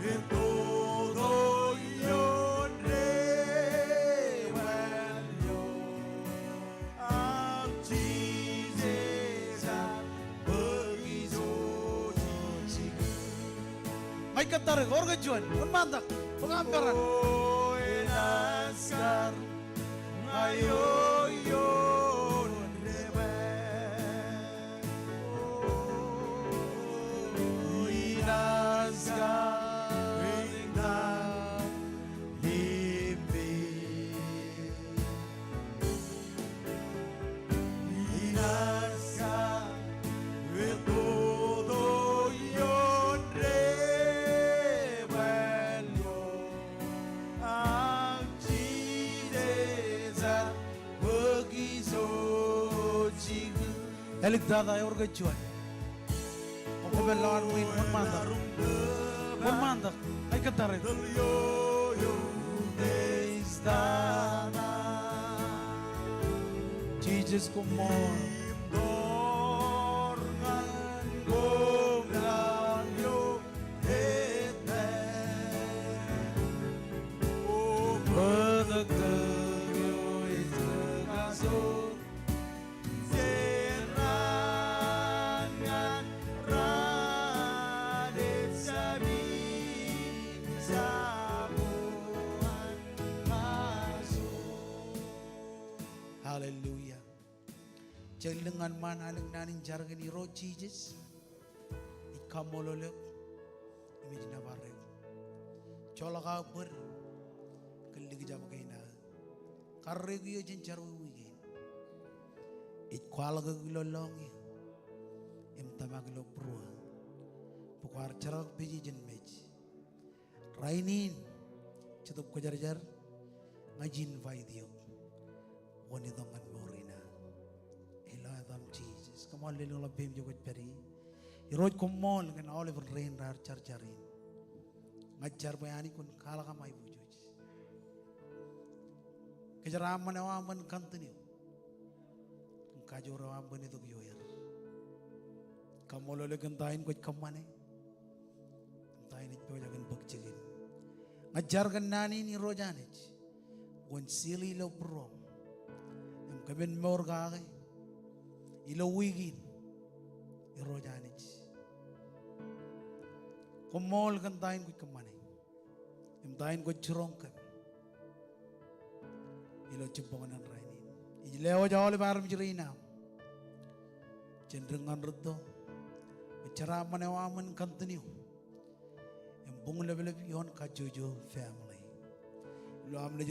ej toto ioon debwāāl eo. Ak Jisōs ear bōk ijo jikin. Ña ij kōttar eok, ewōr ke juon? Wōnṃaantak. Bōk aṃ peran. O inaskar, ña eo ioon debwāāl. O inaskar, ej ta limpe. Inaskar, ej toto ioon debwāāl eo. Ak Jisōs ear bōk ijo jikin. Āliktata, ewōr ke juon? Kwō pād lowaan ṃwiin, wōnṃaantak. Wōnṃaantak. Ij kōttar eok. Jisōs, koṃṃool. Hallelujah. Jen lōñ ñan ṃaan, ālikin naan in jar kōn Irooj Jisōs. Ij kaṃṃoolol eok im ij nōbar eok. Joḷọk aō bōd kōn likjab kein aō. Karreoik eo jen jar wōt wiik in. Ij kwaḷọk eok ilo lọñiō im tōmak ilo būruō bwe kwaar jerkakpeje jān mej. Rainin, Jetōb Kwōjarjar, ña ij invite eok kwōn itok ñan mour in aō. Ilo etaṃ Jisōs. Come on, lelōñḷọk peiṃ ijo kwōj pād ie. Irooj, koṃṃool kōn aolep rein raar jarjar in. Ña ij jar bwe Anij kwōn kwaḷọk aṃ aiboojoj. Kōjeraaṃṃan eo aṃ bwe en continue im kajoor eo aṃ bwe en itok ioer. Kaṃṃoolol eok kōn ta in kwōj kōṃṃane im ta in ej pojak in bōk jikin. Ña ij jar kōn naan in, Irooj Anij, kwōn seal e ilo būruōṃ im kōmin mour kake ilo wiik in, Irooj Anij. Koṃṃool kōn ta in kwōj kōṃṃane im ta in kwōj jiroñ kōm ilo jibboñōn rainin. Ij lewōj aolep armej rein aṃ jān dik ñan rūtto bwe jeraaṃṃan eo aṃ en continue im buñ lepḷep ioon kajjojo family. Ilo am naaj